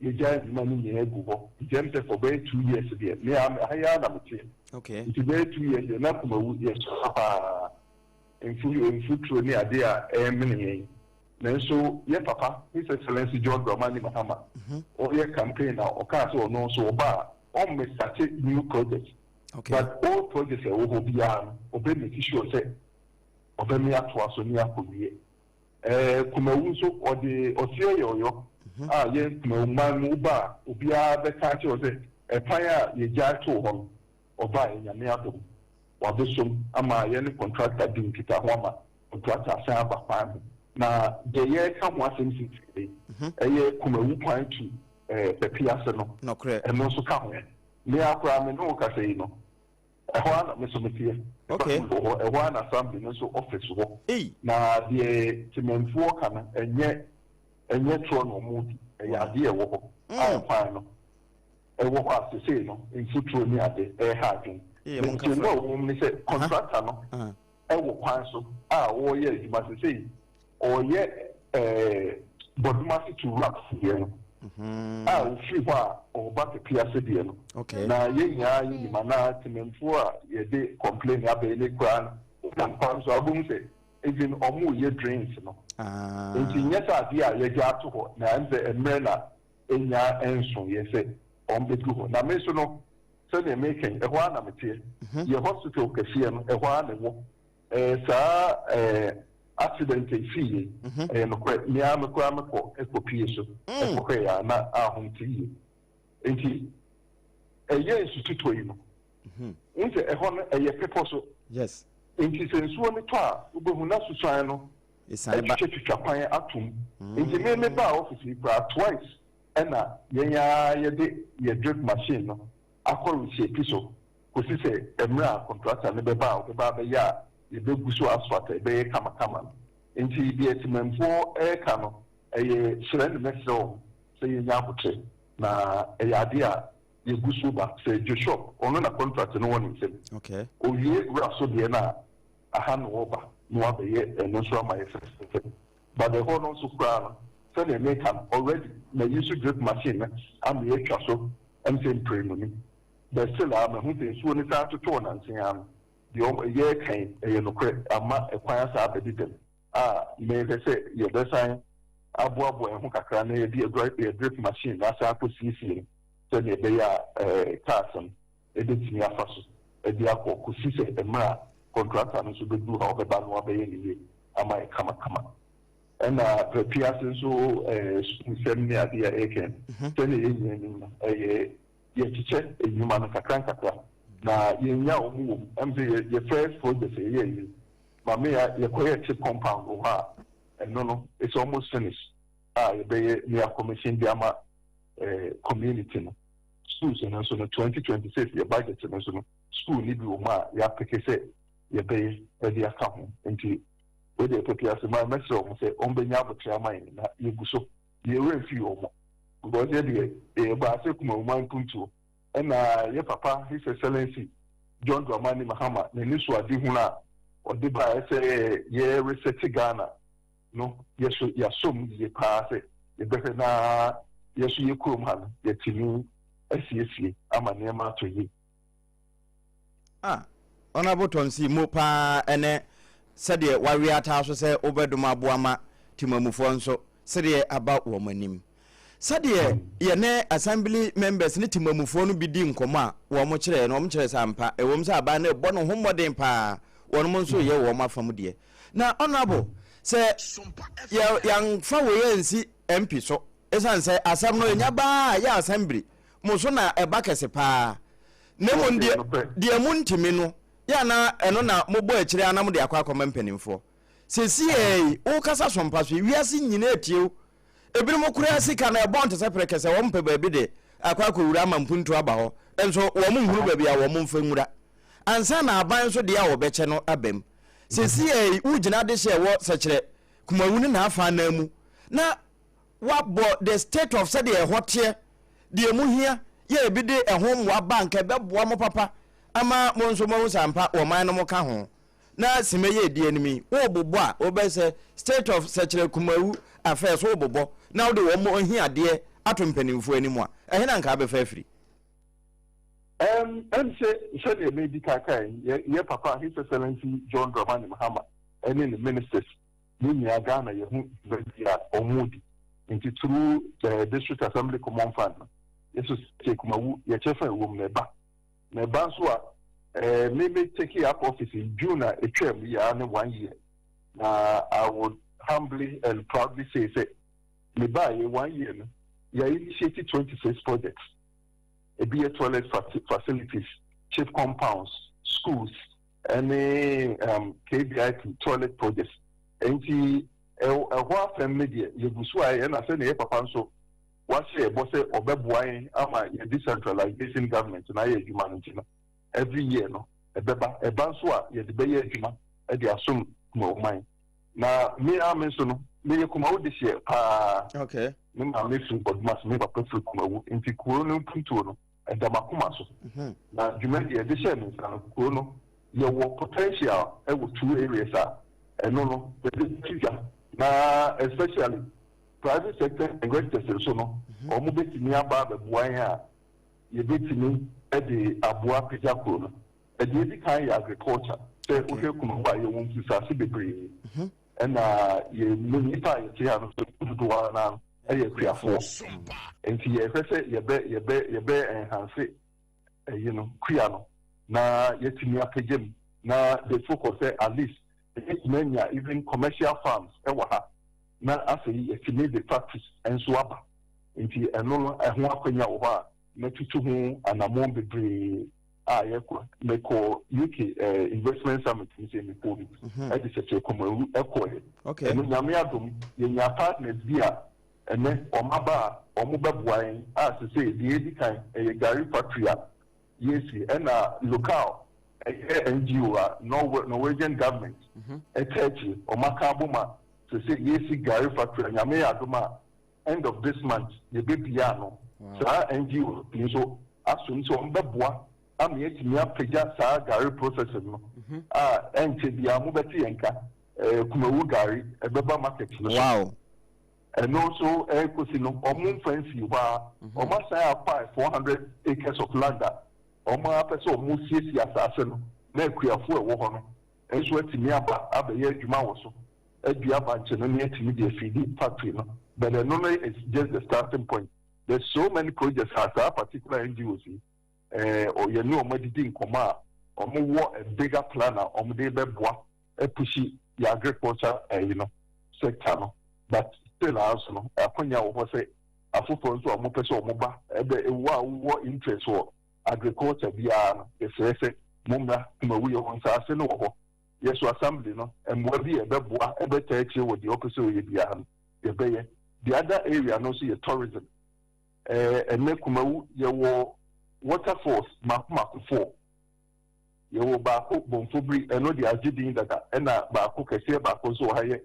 Yɛgyae adwuma no nyinaa gu hɔ. Nti ɛm sɛ for bɛyɛ 2 years deɛ, me ara ha yi ara na meteɛ. Nti bɛyɛ 2 years deɛ na Kumawu yɛsua paa. Mfu mfuturo ne adeɛ a ɛremene yɛn. Nanso yɛ papa, His Excellency John Dramani Mahama, ɔreyɛ campaign na ɔkaa sɛ ɔno nso ɔba a, ɔmmɛ starte new project. But old projects a ɛwɔ hɔ biara no, ɔbɛ make sure sɛ ɔbɛme atoa so ne akɔwie. Ɛɛ Kumawu nso ɔde ɔseɛ yɛ ɔyɔ a yɛn Kumawu man mu woba a obiara bɛka akyerɛ wo sɛ ɛkwan a yɛgyae too hɔ no ɔbaeɛ Nyame adom wabɛsom ama yɛne contractor di nkitaho ama contractor asan aba kwan ho na deɛ yɛreka ho asɛm seesei yi ɛyɛ Kumawu kwan to ɛɛ Papiase no ɛno nso ka ho. Me ara koraa me ne wo kasa yi no Ɛhɔ ara na me nso meteɛ. Department wɔ hɔ, ɛhɔ ara na assembly no nso office wɔ. Na deɛ temanfuo ka no, ɛnyɛ ɛnyɛ torɔ na wɔredi. Ɛyɛ adeɛ a ɛwɔ hɔ a ɛkwan no ɛwɔ hɔ a sesei no mfuturo ne ade ɛreha adwene. Na nkyerɛmu a ɛwɔ mu ne sɛ contractor no wɔ kwan so a ɔreyɛ adwuma sesei ɔreyɛ ɛɛ Bɔdomase to Wraps deɛ no a ɔfiri hɔ a ɔreba Pepease deɛ no na yɛn nyinaa yɛnim anaa temamfuo a yɛde complain aba yi ne koraa no wonam kwan so a wobɛhu sɛ even wɔreyɛ drains no nti nyɛ sɛ adeɛ a yɛgya ato hɔ na ɛm sɛ mmerɛ na ɛnya nsoeɛ sɛ wɔbɛduru hɔ na me nso no sɛdeɛ meka yi ɛhɔ ara na meteɛ yɛ hospital kɛseɛ no ɛhɔ ara na ɛwɔ Ɛɛ saa ɛɛ accident a esii yei, ɛyɛ nokorɛ. Me ara me koraa me kɔ kɔ pie so kɔ hwɛɛ a na ahom te yie. Nti ɛyɛ nsu tutɔ yi no, wohu sɛ ɛhɔ no ɛyɛ pepɔ so. Yes. Nti sɛ nsuo no tɔ a, wobɛhu na susuan no Esiane ba. atwitwatwitwa kwan atom. Nti me me baa office yi koraa twice ɛna yɛn ara yɛde yɛ drip machine no akɔ reshape so kɔsi sɛ mmerɛ a kɔntrakta no bɛba a ɔbɛba abɛyɛ a yɛbɛgu so asphalt a ɛbɛyɛ kamakama no. Nti deɛ temanmufoɔ reka no ɛyɛ srɛ ne mɛsrɛ wɔn sɛ yɛnya aboterɛ na ɛyɛ adeɛ a yɛgu so ba. Sɛ Joshop ɔno na kɔntrakt no wɔ ne nsam, ɔwie wura so deɛ no a aha na ɔreba na wabɛyɛ ɛno nso ama yɛ fɛfɛɛfɛ. But ɛhɔ no nso koraa no sɛdeɛ meka no already ma use drip machine no ama yɛatwa so ɛm sɛ mprenu ni. But still a mahu sɛ nsuo no san totɔɔ nanse ara no, deɛ wɔn yɛreka yi ɛyɛ nokorɛ, ama ɛkwan asan abɛdi dɛm a mehwɛ sɛ yɛbɛsan aboaboa yɛn ho kakra na yɛde yɛ drip machine no asan akɔsiesie no sɛdeɛ ɛbɛyɛ a ɛɛ cars no ɛbɛtumi afa so de akɔ kɔsi sɛ mmerɛ a contractor no nso bɛduru ha ɔbɛba no abɛyɛ no yie ama yɛ kamakama. Ɛna Papiase nso ɛɛ sukuusɛm ne adeɛ a ɛreka yi sɛdeɛ yɛn nyinaa nim no ɛyɛ Yɛkyekyɛ nnwuma no nkakra nkakra na yɛnya wɔn wɔ mu. Ɛm sɛ yɛ yɛ first project a yɛyɛɛ yi, Maame a yɛkɔyɛɛ chip compound wɔ hɔ a, ɛno no it's almost finished a yɛbɛyɛ ne yɛakɔmihyin de ama eh, community no. Schools no nso no, 2026 yɛ budget no nso no, school no bi wɔ mu a yɛapeke sɛ yɛbɛyɛ de aka ho. Nti wei deɛ Pepe ase ma mɛsrɛ wɔn sɛ wɔbɛnya abotrɛ ama yɛn na yɛgu so. Yɛn werɛ mfii wɔn. Because yɛ deɛ yɛbaa sɛ Kumawuman mpuntuo ɛna yɛ papa His Excellency John Dramani Mahama n'anisoadehunu a ɔde baeɛ sɛ yɛ resɛte Ghana no yɛ so yɛasɔ mu yie paa sɛ yɛbɛhwɛ na yɛ so yɛ kurom ha no yɛatumi asiesie ama nneɛma atɔ yie. Ah, Honourable Tonsi mo paa ɛnɛ. sɛdeɛ wawe ataa so sɛ wobɛdom aboa ma temamufoɔ nso sedeɛ aba wɔn anim. Sɛdeɛ yɛne Assembly members ne temamufoɔ no bi di nkɔmmɔ a wɔn kyerɛɛ no, wɔn kyerɛɛ sɛ ampa, ɛwom sɛ aban no rebɔ ne ho mmɔden pa ara, wɔnom nso reyɛ wɔn afa mu deɛ. Na Honourable, sɛ yɛ yɛamfa wei ansi MP so, ɛsiane sɛ asɛm no ɛnya baa a yɛ Assembly mo so na ɛba kɛse pa ara, na mmom deɛ deɛ montumi no, yɛ a na ɛno na mobɔ akyire ara na mode akɔ akɔma mpanimfoɔ. Seesei yi, wokasa so mpa so yi, wiase nyinaa tie wo. Ebinom koraa sika no ɛbɔn te sɛ prɛkɛsɛ, wɔmpɛ baabi de akɔ akɔwura ama mpuntuo aba hɔ, nso wɔn nhunu baabi a wɔn mfa nwura. Ansa na aban nso deɛ a wɔbɛkyɛ no aba mu. Seesei yi, wogyina adehye a ɛwɔ Sɛkyerɛ, Kumawu ne n'afa anan mu, na woabɔ the state of sɛdeɛ ɛhɔ teɛ, deɛ emu hia, yɛ ebi de ɛho mmoa ba anka ɛbɛboa mo papa ama mo nso moahu sɛ ampa ɔman no moka ho. Na sima yi a ɛdi anim yi, worebobɔ a, wobɛyɛ sɛ state of Sɛkyerɛ Kumawu affairs worebobɔ na wode wɔn ahiadeɛ ato mpanimfoɔ anim a, ɛhe na anka wobɛfa afiri? Ɛm, ɛm sɛ sɛdeɛ medi kan kae, yɛ, yɛ papa His Excellency John Dramani Mahama ne ne ministers ne nyinaa Ghana yɛ ho dwumadie a wɔredi. Nti through the District Assembly Common Fund no, yɛ so sɛ Kumawu yɛ kyɛfa a ɛwɔ mu no ɛba. Na ɛba nso a, eh, me me take up office in June a ɛtwaam yi ara ne one year. Na I would humbly and proudly say sɛ me baeɛ one year no, yɛ initiate 26 projects. Ebi yɛ toilet facilities, chip compounds, schools, ɛne um, KBIP toilet projects. Nti ɛhɔ afɛm no deɛ yɛgu so a yɛ na sɛdeɛ yɛ papa nso wahyɛ yɛ bɔ sɛ ɔbɛboa yɛn ama yɛ decentralization government no ayɛ adwuma no nti no every year no ɛbɛba. Ɛba nso a yɛde bɛyɛ adwuma de asom Kumawu man. Na me ara me nso no meyɛ Kumawu dehyeɛ paa. Okay. Me maame firi Bɔdoma me papa firi Kumawu nti kuro no mpuntuo no ɛda m'akoma so. Na dwumadi a yɛde hyɛɛ me nsa no kuro no yɛwɔ potential ɛwɔ two areas a ɛno no yɛde bɛto dwa na especially private sector investors nso no wɔn bɛtumi aba abɛboa yɛn a yɛbɛtumi de aboa apagya kuro no. Deɛ ɛdi kan yɛ agriculture. Sɛ wohwɛ Kumawu a yɛwɔ mfusase bebree ɛna yɛn mu nnipa a yɛte ha no nso dodoɔ ara no yɛ akuafoɔ. Nti yɛhwɛ sɛ yɛbɛ yɛbɛ yɛbɛ enhance ɛyi no kua no na yɛatumi apagya mu na the focus sɛ at least yɛbɛtumi anya even commercial farms wɔ ha na afei yɛatumi de factories nso aba. Nti ɛno no ɛho akwanya wɔ hɔ a matutu ho anammɔn bebree a yɛkɔ. Mekɔɔ UK eh, investment summit no sɛ mekɔɔ bi ɛde Sɛkyɛ Kumawu ɛkɔɛ. Ɛno Nyame adom yɛnyaa partners bi a ɛnɛ wɔn aba a wɔn bɛboa yɛn a sesei deɛ edi kan ɛyɛ gari factory a yɛresi ɛna local ɛyɛ NGO a Norwegian government ɛka akyire wɔn aka abom a sesei yɛresi gari factory a Nyame yɛ adom a end of this month yɛbɛbue ano. Saa NGO yi nso asom sɛ wɔn bɛboa ama yɛatumi apagya saa gari processing no a ɛnkyɛ biara mobɛte yɛn nka Kumawu gari ɛbɛba market no so. Ɛno nso ɛrekɔsi no wɔn mfa nsii hɔ ara, wɔn asan acquire 400 acres of land a wɔn ara pɛ sɛ wɔn siesie asaase no na akuafoɔ a ɛwɔ hɔ no nso atumi aba abɛyɛ adwuma wɔ so adua bankye no na yɛatumi de afeedi factory no, but ɛno no is just the starting point. There's so many projects a saa particular NGOs yi eh, yɛne wɔn adidi nkɔmmɔ a wɔn wɔ a bigger plan a wɔn de bɛboa apushi yɛ agriculture ɛyi no sector no, but still ara nso no akwanya wɔ hɔ sɛ afoforɔ nso a wɔpɛ sɛ wɔn ba ɛbɛ ewu a wowɔ interest wɔ agriculture biara no, yɛsrɛ sɛ mommra Kumawu, yɛwɔ nsaase no wɔ hɔ. Yɛ so assembly no, mmoa bi a ɛbɛboa ɛbɛtaa akyire wɔ deɛ ɔpɛ sɛ ɔyɛ biara no, yɛbɛyɛ. The other area no nso yɛ tourism. Ɛɛ ɛnɛ Kumawu yɛwɔ waterfalls mako mako four. Yɛwɔ baako Bomfobiri, ɛno deɛ agye din dada, ɛna baako kɛseɛ baako nso wɔ ha yɛ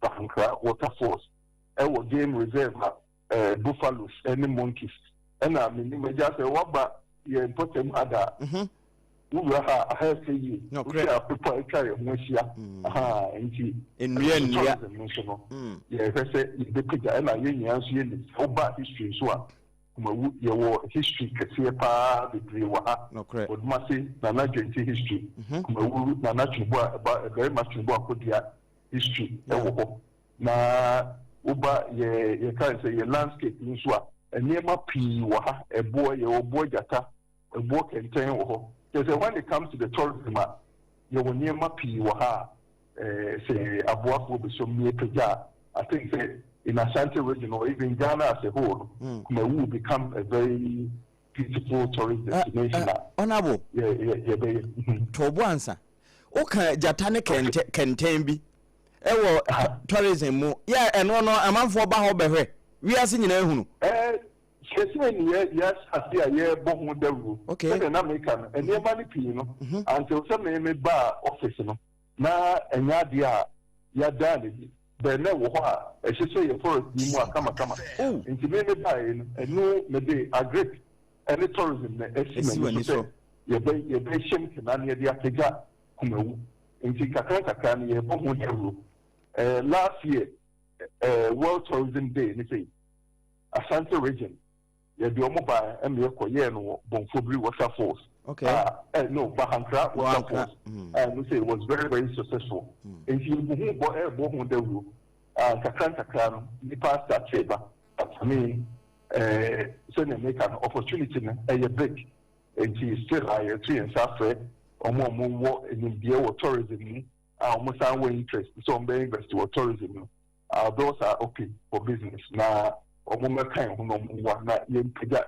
Bankra waterfalls. Ɛwɔ game reserve a eh, buffaloes ne monkeys. Ɛna menim agya sɛ woaba yɛn mpɔtam ha da a, mhm. wowura ha a, aha ɛfɛ yie. Wohwɛ a bepɔ a atwa yɛn ho ahyia. Mm. Aha, nti nnua nnua tourism no nso no, mm. yɛhwɛ sɛ yɛbɛpagya. Ɛna yɛn nyinaa nso yɛnim sɛ woba history nso a, Kumawu yɛwɔ history kɛseɛ paa bebree wɔ ha. Odumase Nana Dwenti history, Kumawu Nana Tweniboa ɛba Barima Tweniboa Kodua history ɛwɔ hɔ. Na woba yɛ yɛka ne sɛ yɛ landscape nso a, nneɛma pii wɔ ha. Ɛboɔ yɛwɔ boɔ gyata, ɛboɔ kɛntɛn wɔ hɔ. Kyerɛ sɛ when it comes to the tourism a, yɛwɔ nneɛma pii wɔ ha a sɛ aboafoɔ bɛsom ne yɛpagya a, I think sɛ in Ashanti region or even Ghana as a whole no, Kumawu will become a very beautiful tourist destination a Honourable, yɛbɛyɛ. To bo ansa. Woka gyata ne kɛntɛn bi wɔ tourism mu, yɛ ɛno no amanfoɔ ba hɔ bɛhwɛ, wiase nyinaa hunu. Seesei ne yɛahyɛ ase a yɛrebɔ ho dawuro. Sɛdeɛ na meka no, nneɛma no pii no, until sɛ me mebaa office no, na ɛnyɛ adeɛ a yɛadaa no adi. Bɛn na ɛwɔ hɔ a ɛhyehyɛ yɛn forest yi mu a kamakama. Nti me mebaeɛ no, ɛno mede agric ne tourism na asi m'ani so sɛ yɛbɛ yɛbɛhyɛ mu kena na yɛde apagya Kumawu. Nti nkakra nkakra no yɛrebɔ ho dawuro. Last year World Tourism Day ne sei, Ashanti Region yɛde wɔn baeɛ ɛna yɛkɔ yɛɛ no wɔ Bonfobiri Waterfalls. Okay. No, Bahankra Waterfalls. Ɛno sɛ it was very very successful. Nti yɛgu ho bɔ ɛrebɔ ho dawuro. Nkakra nkakra no nipa start ba. But I mean, sɛnea meka no opportunity no ɛyɛ big. Nti still a yɛto yɛn nsa afrɛ wɔn a wɔwɔ nimdeɛ wɔ tourism mu a wɔn san wɔ interest sɛ wɔn bɛ invest wɔ tourism no. Our doors are open for business na wɔn mmɛka yɛn ho na wɔn mmoa na yɛmpagya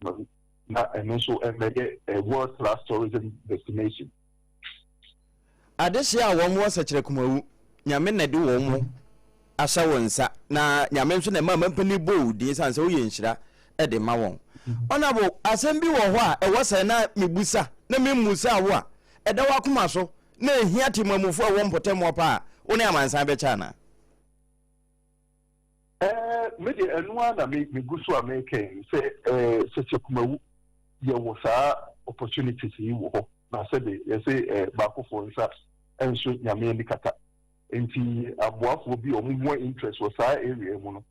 no na ɛno nso mmɛyɛ world class tourism destination. Adehyeɛ a wɔn wɔ Sɛkyerɛ Kumawu, Nyame na ɛde wɔn ahyɛ wo nsa na Nyame nso na ɛma mampanin bɔ wo din ɛsiane sɛ woyɛ nhyira de ma wɔn. Honourable, asɛm bi wɔ hɔ a ɛwɔ sɛ na mebusa na memmusaa wo a ɛda w'akoma so na ehia temamufo a ɛwɔ mpɔtam hɔ paa a, wo ne amansan bɛkyɛ anaa? Ɛɛ, me deɛ ɛno ara na me megu so a meka yi sɛ ɛɛ sɛsɛ Kumawu yɛwɔ saa opportunities yi wɔ hɔ na sɛbe yɛse ɛɛ baakofoɔ nsa nso Nyame ani kata nti aboafoɔ bi a wɔn wɔ interest wɔ saa area mu no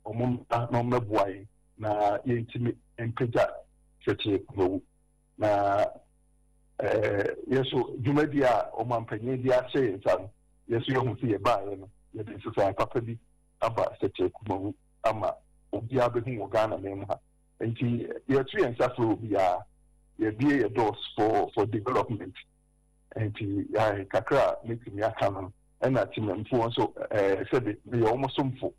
wɔn mmra na wɔn mmɛboa yɛn na yɛntumi mpagya sɛkyɛ Kumawu. Na yɛn nso, dwumadi a ɔmampanyin de ahyɛ yɛn nsa no, yɛn nso yɛahu sɛ yɛbaeɛ no, yɛde nsesaeɛ papa bi aba Sɛkyɛ Kumawu ama obiara bɛhu wɔ Ghana man mu ha. Nti yɛto yɛn nsa frɛ obiara, yɛabue yɛn doors for for development. Nti kakra a mɛtumi aka no, ɛna Temamfoɔ nso sɛbe meyɛ wɔn somfo,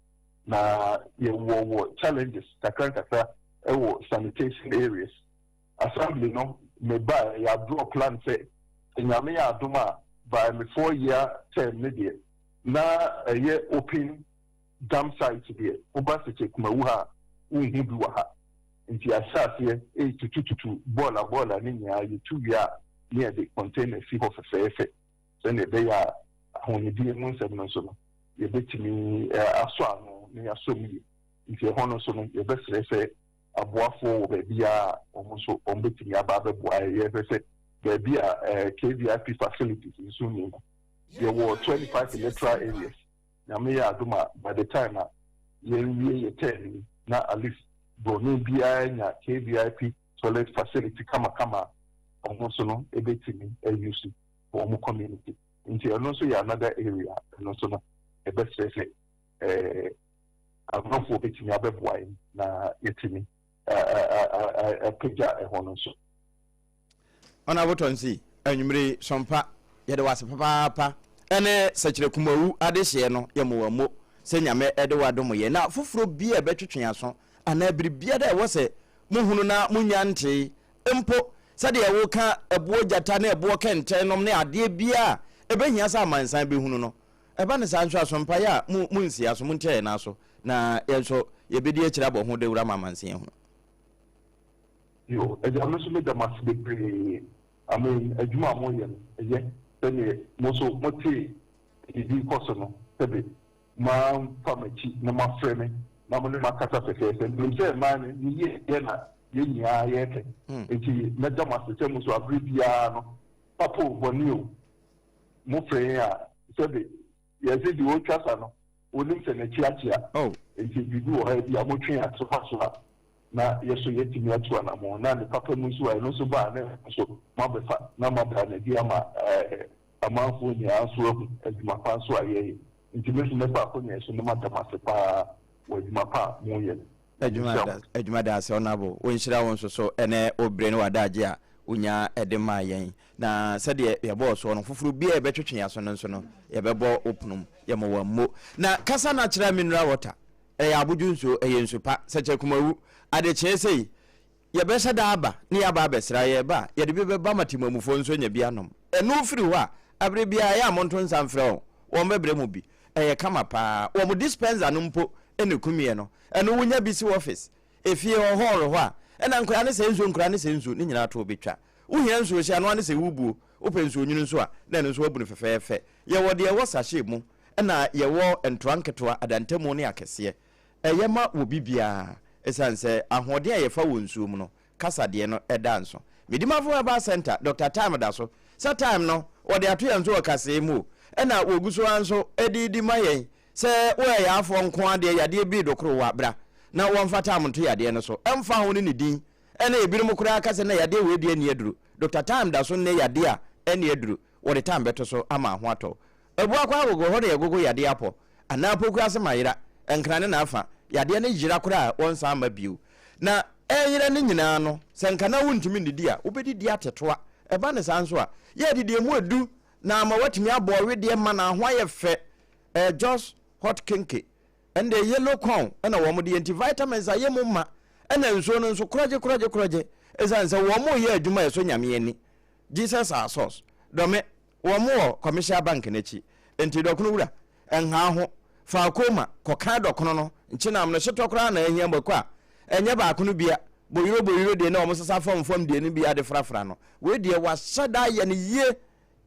na yɛwɔ wɔ challenges kakra nkakra wɔ sanitation areas. Assembly no me baeɛ yɛ draw plan sɛ sɛ Nyame yɛ adom a by me 4 year term no deɛ na ɛyɛ open dam site deɛ woba Sekyɛ Kumawu ha a wonhu bi wɔ ha nti yɛahyɛ aseɛ retutu tutu bɔɔla bɔɔla no nyinaa yɛtu wie a ne yɛde container si hɔ fɛfɛɛfɛ sɛdeɛ ɛbɛyɛ a ahonidie mu nsɛm no nso no yɛbɛtumi asɔ ano na yɛasɔ mu yie nti ɛhɔ no nso no yɛbɛsrɛ sɛ aboafoɔ wɔ baabiara a wɔn nso wɔbɛtumi aba abɛboa yɛn. Yɛhwɛ sɛ baabi a KVIP facilities nso nni no, yɛwɔ 25 electoral areas. Nyame yɛ adom a, by the time a yɛnwie yɛ term yi, na at least borɔno biara anya KVIP toilet facility kamakama a wɔn nso no bɛtumi a-use for wɔn community. Nti ɛno nso yɛ another area a ɛno nso no yɛbɛsrɛ sɛ amanfoɔ bɛtumi abɛboa yɛn na yɛatumi apagya ɛhɔ no nso. Honourable Tonsi, anwummere yi, Sompa, yɛde wo ase papaapa ɛne Sɛkyerɛ Kumawu adehyeɛ no, yɛma wo ammo sɛ Nyame de wo adom yɛn. Na foforɔ biara a ɛbɛtwetwe yɛn aso anaa biribiara a ɛwɔ sɛ mohunu na monnya ntee, mpo sɛdeɛ woka ɛboɔ gyata ne ɛboɔ kɛntɛn nom ne adeɛ biara a ɛbɛhia sɛ amansan bɛhunu no, Ɛba no saa nso a, so mpaeɛ a mo monsi aso, montia yɛn nan so, na yɛn nso yɛbɛdi akyire abɔ ho dawuro ama amansan ahunu. Yo, Agya me nso meda mo ase bebree. I mean adwuma a moyɛ no ɛyɛ sɛdeɛ mo nso motee biribi rekɔ so no sɛbe moamfa m'akyi na moafrɛ me na mo ne me akasa fɛfɛɛfɛ. Menim sɛ mmaa no ne yie yɛ na yɛn nyinaa yɛrepɛ. Nti mɛda mo ase sɛ mo nso aberɛ biara no papa o bɔne o Mofrɛ yɛn a, sɛbe yɛse deɛ ɔretwa sa no, ɔnim sɛ n'akyi akyea. Enti biribi wɔ hɔ a ebia motwe yɛn aso fa so a. na yɛ so yɛatumi atu anammɔn, na ne papa mu nso a ɛno nso ba a, na ɛno nso moabɛfa na moada no adi ama amanfoɔ nyinaa nso ahu adwuma pa nso a yɛyɛ. Nti me nso mɛfa akonnwa yi so na mada mo ase pa ara wɔ adwuma pa a moreyɛ no. Adwuma da adwuma da ase Honourable. Wɔnhyira wo nso so ɛnɛ wo bere ne w'adagye a wonya de maa yɛn. Na sɛdeɛ yɛbɔɔ soɔ no, foforɔ biara a yɛbɛtwetwe yɛn aso no nso no, yɛbɛbɔ wo pono mu. Yɛma wo ammo. Na kasa natural mineral water, ɛyɛ abodwo nsuo, ɛyɛ nsu pa. Sɛkyɛ Kumawu, adekyee sei, yɛbɛhyɛ da aba na yɛaba abɛsra. Yɛreba a, yɛde bi bɛba ma Temamufoɔ nso anya bi anom. Ɛno firi hɔ a, abere biara ɛyɛ a monto nsa mfrɛ wɔn, wɔn bɛbrɛ mo bi. Ɛyɛ kama paa. Wɔn dispenser no mpo na ɛkumiɛ no. Ɛno wonya bi si office, efie hɔ, hall hɔ a, ɛna nkwadaa no sɛ nsuo, nkwadaa no sɛ nsuo, ne nyinaa to bɛtwa. Wohia nsuo hyɛ ano ara ne sɛ wobuo, wopɛ nsuo nwunu nso a, na ɛno nso woabu no fɛfɛɛfɛ. Yɛwɔ deɛ ɛwɔ sachet mu, ɛna yɛwɔ ntoa nketewa, adantamu ne akɛseɛ. Ɛyɛ ma obi biara, ɛsiane sɛ ahoɔden a yɛfa wɔ nsuo mu no, kasa deɛ no da nso. Medimafo Herbal Centre, Doctor Time da so. Sɛ Time no, wɔde ato yɛn so wɔ kasee mu o, ɛna wɔgu so ara nso de redi ma yɛn. Sɛ woyɛ yaafoɔ nko ara deɛ, yadeɛ bi redokoro wo a, bra na wɔmfa Time nto yadeɛ no so. Ɛmfa ho ne ne din, ɛna ebinom koraa ka sɛ na yadeɛ wei deɛ nni aduro. Doctor Time da so nnɛ yadeɛ a ɛnni aduro, wɔde Time bɛto so ama ho atɔ wo. Abuakwa agogo, hɔ na yɛgogo yadeɛ apɔ, anaa Pokuase mayera, Nkran ne n'afa, yadeɛ no yera koraa a wɔnsan mma bio. Na ɛreyera no nyinaa no, sɛ nka na wontumi nnidi a, wobɛdidi atetoa. Ɛba no saa nso a, yɛ adidie mu adu na ama woatumi abɔ ɔwedeɛ ma na ho ayɛ fɛ. Ɛyɛ just hot kenke. Ɛnde yellow corn na wɔn de yɛ nti vitamins ayɛ mu ma. Ɛna nsuo no nso korɔgye korɔgye korɔgye. Ɛsiane sɛ wɔn reyɛ adwuma a ɛsɔ Nyame ani. Jesus our source. Dɔme, wɔn wɔ Commercial Bank no akyi. Nti dɔkono wura, ɛnhaa ho. Fa akoma kɔka dɔkono no. Nkyenam no, hyetɔ koraa na ahia mako a ɛnyɛ baako no bia. Boyuro boyuro deɛ na wɔn sesa fam fam deɛ no bia de frafra no. Wei deɛ wahyɛ da ayɛ no yie.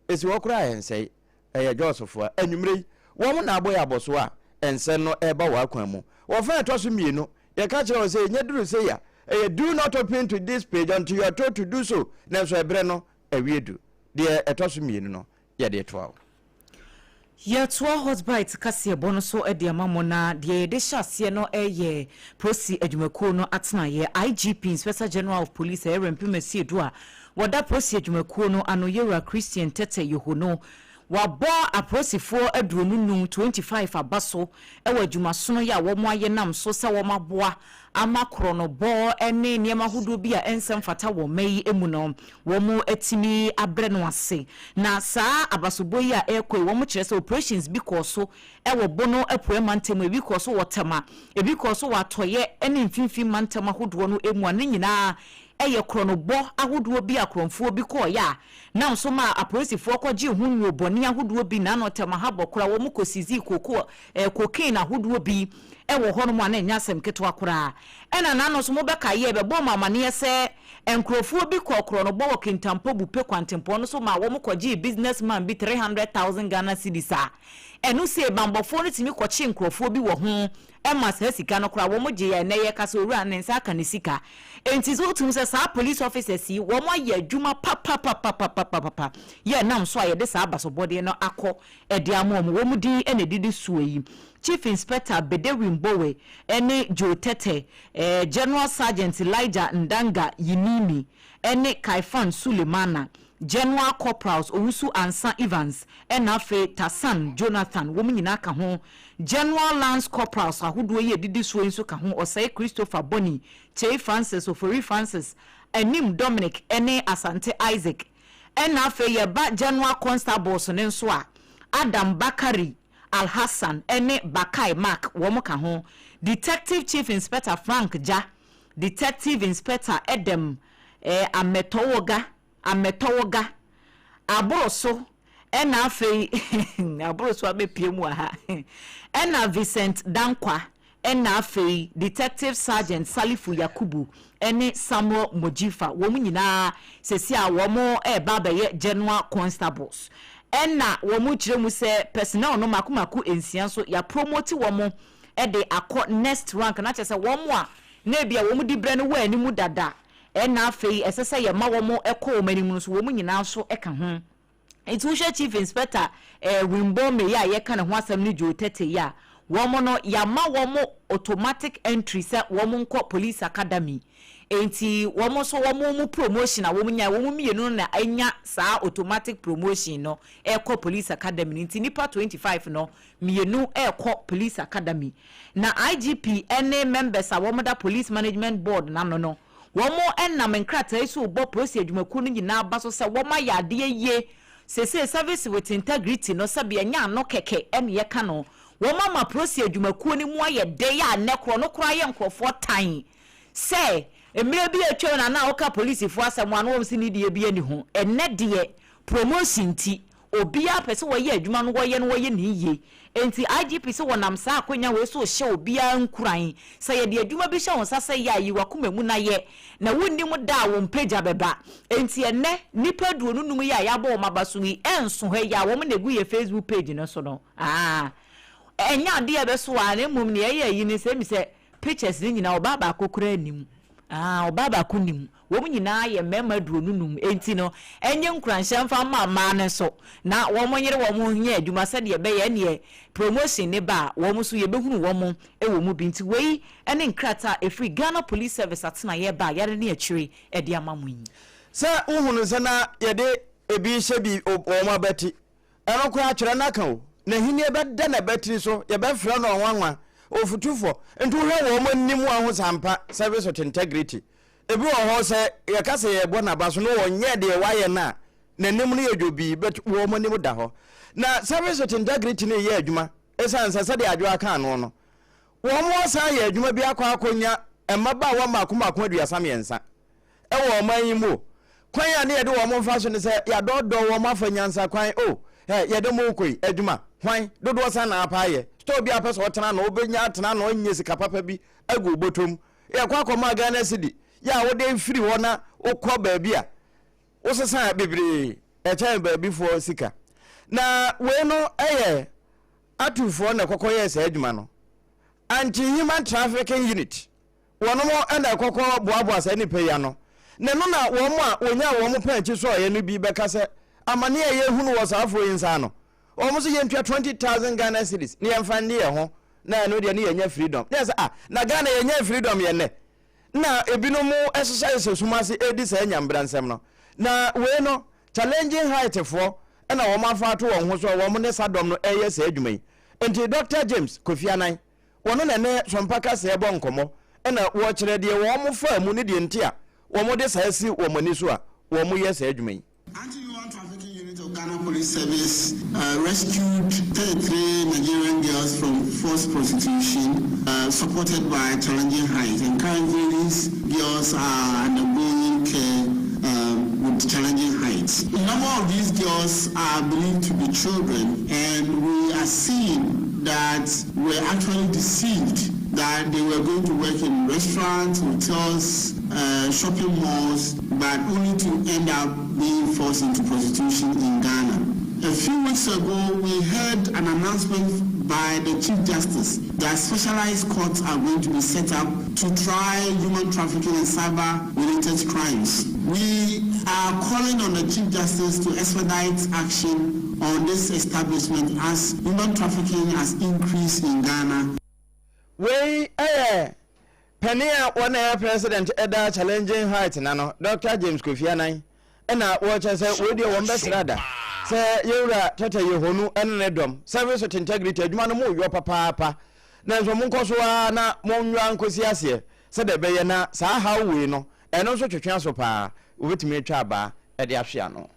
Ɛsi hɔ koraa a ɛnsɛe. Ɛyɛ Josfoɔ a, anwummerɛ yi, wɔn na abɔ yɛn abɔsoɔ a nsɛm no reba wɔn akwan mu. Wɔ fa a ɛtɔ so mmienu, yɛka kyerɛ wɔn sɛ yɛnya duru sei a, ɛyɛ Do not open to this page until you are told to do so, nanso ɛberɛ no awie du. Deɛ ɛtɔ so mmienu no, yɛde retoa wo. Yɛtoa Hot Bite kaseɛbɔ no so de ama mo na deɛ yɛde hyɛ aseɛ no yɛ Prosi adwumakuo no atenaeɛ. IGP, Inspector General of Police, ɛyɛ Rempem Asiedu a Wɔda Polisi Adwumakuo no ano Yewura Christian Tetteh Yohono. Wɔabɔ apolisifoɔ 25, 25, aba so wɔ adwumasono yi a wɔayɛ nam so sɛ wɔaboa ama korɔnobɔ ne nneɛma ahodoɔ bi a ɛnsɛ mfata wɔ ɔman yi mu no wɔatumi abrɛ no ase. Na saa abasobɔ yi a ɛrekɔ yi wɔkyerɛ sɛ operations bi kɔɔ so wɔ Bono Apueɛ Mantam, ebi kɔɔ so wɔ Tema, ebi kɔɔ so wɔ Atɔeɛ ne Mfimfini Mantam ahodoɔ no mu a ne nyinaa Ɛyɛ korɔnobɔ ahodoɔ bi a korɔmfoɔ bi kɔeɛ a nam so maa apolisifoɔ kɔgyee ho nnuro bɔne ahodoɔ bi naano Tɛmahabɔ koraa wɔn kɔ sizii kooko ɛɛ cocaine ahodoɔ bi wɔ hɔnom a na ɛnyɛ asɛm ketewa koraa. Ɛna naano nso mobɛkaeɛ yɛbɛbɔɔ mo amaneɛ sɛ nkorɔfoɔ bi kɔɔ korɔnobɔ wɔ Kintampo Bupe kwantempɔn no so maa wɔn kɔgyee business man bi 300,000 Ghana cedis a ɛno sei banbɔfoɔ no tumi kɔkyee nkorɔfoɔ bi wɔ ho ma saa sika no koraa wɔn gye yɛ ɛnɛ yɛka sɛ owura ne nsa aka ne sika enti sɛ wotum sɛ saa police officers yi wɔn ayɛ adwuma papapapapapapa yɛ nam so a yɛde saa abasobɔdeɛ no akɔ ɛde ama wɔn. Wɔn din na ɛdidi soɔ yi, Chief Inspector Bedewi Mbowe ne Joe Tete, General Sergeant Elijah Ndanga Yinimi ne Kaifan Sulemana, General Corporals Owusu Ansah Evans ɛna afei Tasan Jonathan, wɔn nyinaa ka ho. General Lance Corporals ahodoɔ yi a ɛdidi soɔ yi nso ka ho, Osei Christopher Boni, Kyei Francis, Ofori Francis, Anim Dominic ne Asante Isaac. Ɛna afei yɛba General Constables no nso a, Adam Bakari Alhassan ne Bakai Mark wɔn ka ho, Detective Chief Inspector Frank Gya, Detective Inspector Edem Ametɔwoga, Ametɔwoga, aboro so, ɛna afei aboro so abɛpue mu wɔ ha, ɛna Vincent Dankwa, ɛna afei Detective Sergeant Salifu Yakubu ne Samuel Mojifa, wɔn nyinaa seesei a wɔreba abɛyɛ General Constables. Ɛna wɔkyerɛ mu sɛ personnel no mako mako nsia nso yɛapromote wɔn de akɔ next rank, na kyerɛ sɛ wɔn a na ebia wɔn dibrɛ no wɔ anim dada ɛna afei ɛsɛ sɛ yɛma wɔn kɔ wɔn anim no nso, wɔn nyinaa nso ka ho. Nti wohwɛ Chief Inspector eh, Wimbome yi a yɛka ne ho asɛm ne Joe Tetteh yi a, Wɔn no, yɛama wɔn automatic entry sɛ wɔn nkɔ police academy. Enti wɔn nso wɔn mu promotion a wɔn nya, wɔn mmienu no na anya saa automatic promotion no ɛkɔ police academy no. Nti nipa 25 no, mmienu ɛrekɔ police academy. Na IGP ne members a wɔn da Police Management Board n'ano no, wɔn nam nkrataa yi so rebɔ polisi adwumakuo no nyinaa ba so sɛ wɔn ayɛ adeɛ yie. Sese service with integrity no, sɛbi, ɛnyɛ ano kɛkɛ ɛne yɛka no. Wɔn ama polisi adwumakuo no mu ayɛ den a nnɛ korɔ no koraa yɛ nkurɔfoɔ tan sɛ mmerɛ bi atwam na na woka polisifoɔ asɛm a na wɔn si ne deɛ bi ani ho. Ɛnnɛ deɛ, promotion nti, obiara pɛ sɛ wɔyɛ adwuma no, wɔyɛ no, wɔyɛ ne yie. Nti IGP sɛ wɔnam saa akonnwa wei so hyɛ obiara nkuran sɛ yɛde adwuma bi hyɛ wɔn nsa sɛ yɛ a, yi wakoma mu na yɛ, na wonnim da a wɔn mpagya bɛba. Nti ɛnnɛ nnipa 25 yi a yɛabɔ wɔn aba so yi, ɛnso ha yi a wɔn na egu yɛ Facebook page no so no, aa ɛnyɛ adeɛ a ɛbɛso a, na mmom nea ɛyɛ yi ne sɛ emi sɛ pictures ne nyinaa, ɔbaa baako koraa anim, aa ɔbaa baako nim. Wɔn nyinaa yɛ mmarima 25. Enti no, ɛnyɛ nkuranhyɛ mfa mma mmaa no nso na wɔn nyere wɔn ho nyɛ adwuma sɛdeɛ ɛbɛyɛ ɛneɛ promotion ne ba a, wɔn nso yɛbɛhunu wɔn wɔ mu bi. Nti wei ne nkrataa a ɛfiri Ghana Police Service atenaeɛ ba a yɛade ne akyire de ama mo yi. Sɛ wohunu sɛ na yɛde ebi rehyɛ bi wɔn abati, ɛno koraa twerɛ no aka o, n'ahennie bɛda n'abatiri so, yɛbɛfrɛ no ɔnwanwa, ɔfotufoɔ. Nti wohwɛ wɔn anim a, wohu sɛ ampa service with integrity. Ebi wɔ hɔ sɛ yɛka sɛ yɛbɔ n'aba so na ɔnyɛ deɛ wayɛ no a, n'anim no yɛ dwobii, but wɔn anim da hɔ. Na service with integrity no yɛ adwuma, ɛsiane sɛ sɛdeɛ Adwoa aka ano no, wɔn asan ayɛ adwuma bi akɔ akɔnya mmabaawa mmaako mmaako 33 ɛwɔ ɔman yi mu. Kwan a ne yɛde wɔn mfa so ne sɛ yɛadɔɔdɔɔ wɔn afa nyansa kwan o, ɛ yɛde mo kɔ yi adwuma hwan dodoɔ san na apa ayɛ store bi a pɛ sɛ ɔtena no, wobɛnya atena no nyɛ sika papa bi agu bɔtɔm. Yɛkɔ akɔma Ghana cedi yɛ a wode firi hɔ na wokɔ baabi a wosesa bebree ɛkyɛn baabifoɔ sika. Na wei no ɛyɛ atufoɔ na ɛkɔkɔ yɛɛ saa adwuma no, Anti-Human Trafficking Unit wɔnom na ɛkɔkɔ boaboa saa nipa yi ano. Na ɛno na wɔn a wɔnyaa wɔn pɛn akyi sɔɔeɛ no bi bɛka sɛ amane a yɛhunu wɔ saa afoɔ yi nsa ano, wɔn nso yɛntua 20,000 Ghana cedis na yɛmfa nne yɛn ho, na ɛno deɛ ne yɛnya freedom. Ne yɛ sɛ, ah, na Ghana yɛnya freedom yɛ nnɛ na ebinom hyehyɛ hyɛ sum ase ɛredi saa nyambra nsɛm no. Na wei no, Challenging Height foɔ na wɔn afa ato wɔn ho so a wɔn ne sadɔm no ɛreyɛ saa adwuma yi. Nti Dr. James Kofi Annan, wɔno na ɛne Sompa Kaseɛ bɔ nkɔmmɔ na wɔkyerɛ deɛ wɔn faa mu ne deɛ nti a wɔn de saa si wɔn ani so a wɔn yɛ saa adwuma yi. Anti-Human Trafficking Unit of Ghana Police Service rescued 33 Nigerian girls from forced prostitution, supported by Challenging Heights. And currently, these girls are undergoing care with Challenging Heights. A number of these girls are believed to be children, and we are seeing that were actually deceived that they were going to work in restaurants, hotels, shopping malls, but only to end up being forced into prostitution in Ghana. A few weeks ago, we heard an announcement by the Chief Justice that specialized courts are going to be set up to try human trafficking and cyber-related crimes. We are calling on the Chief Justice to expedite action on this establishment as human trafficking has increased in Ghana. Wei ɛyɛ panin a wɔn ɛyɛ president ɛda Challenging Height na no, Dr. James Kofi Annan, ɛna wɔkyerɛ sɛ wei deɛ wɔn bɛsrɛ da sɛ yɛwura Tata Yehonu ɛne ne dɔm service with integrity adwuma no mo yɔ papaapa, na nso mo nkɔ so ara na mo nwura nkosi aseɛ sɛdeɛ ɛbɛyɛ na saa haw wei no ɛno nso twetwe aso paa, wɔbɛtumi atwa abaa ɛde ahwe ano.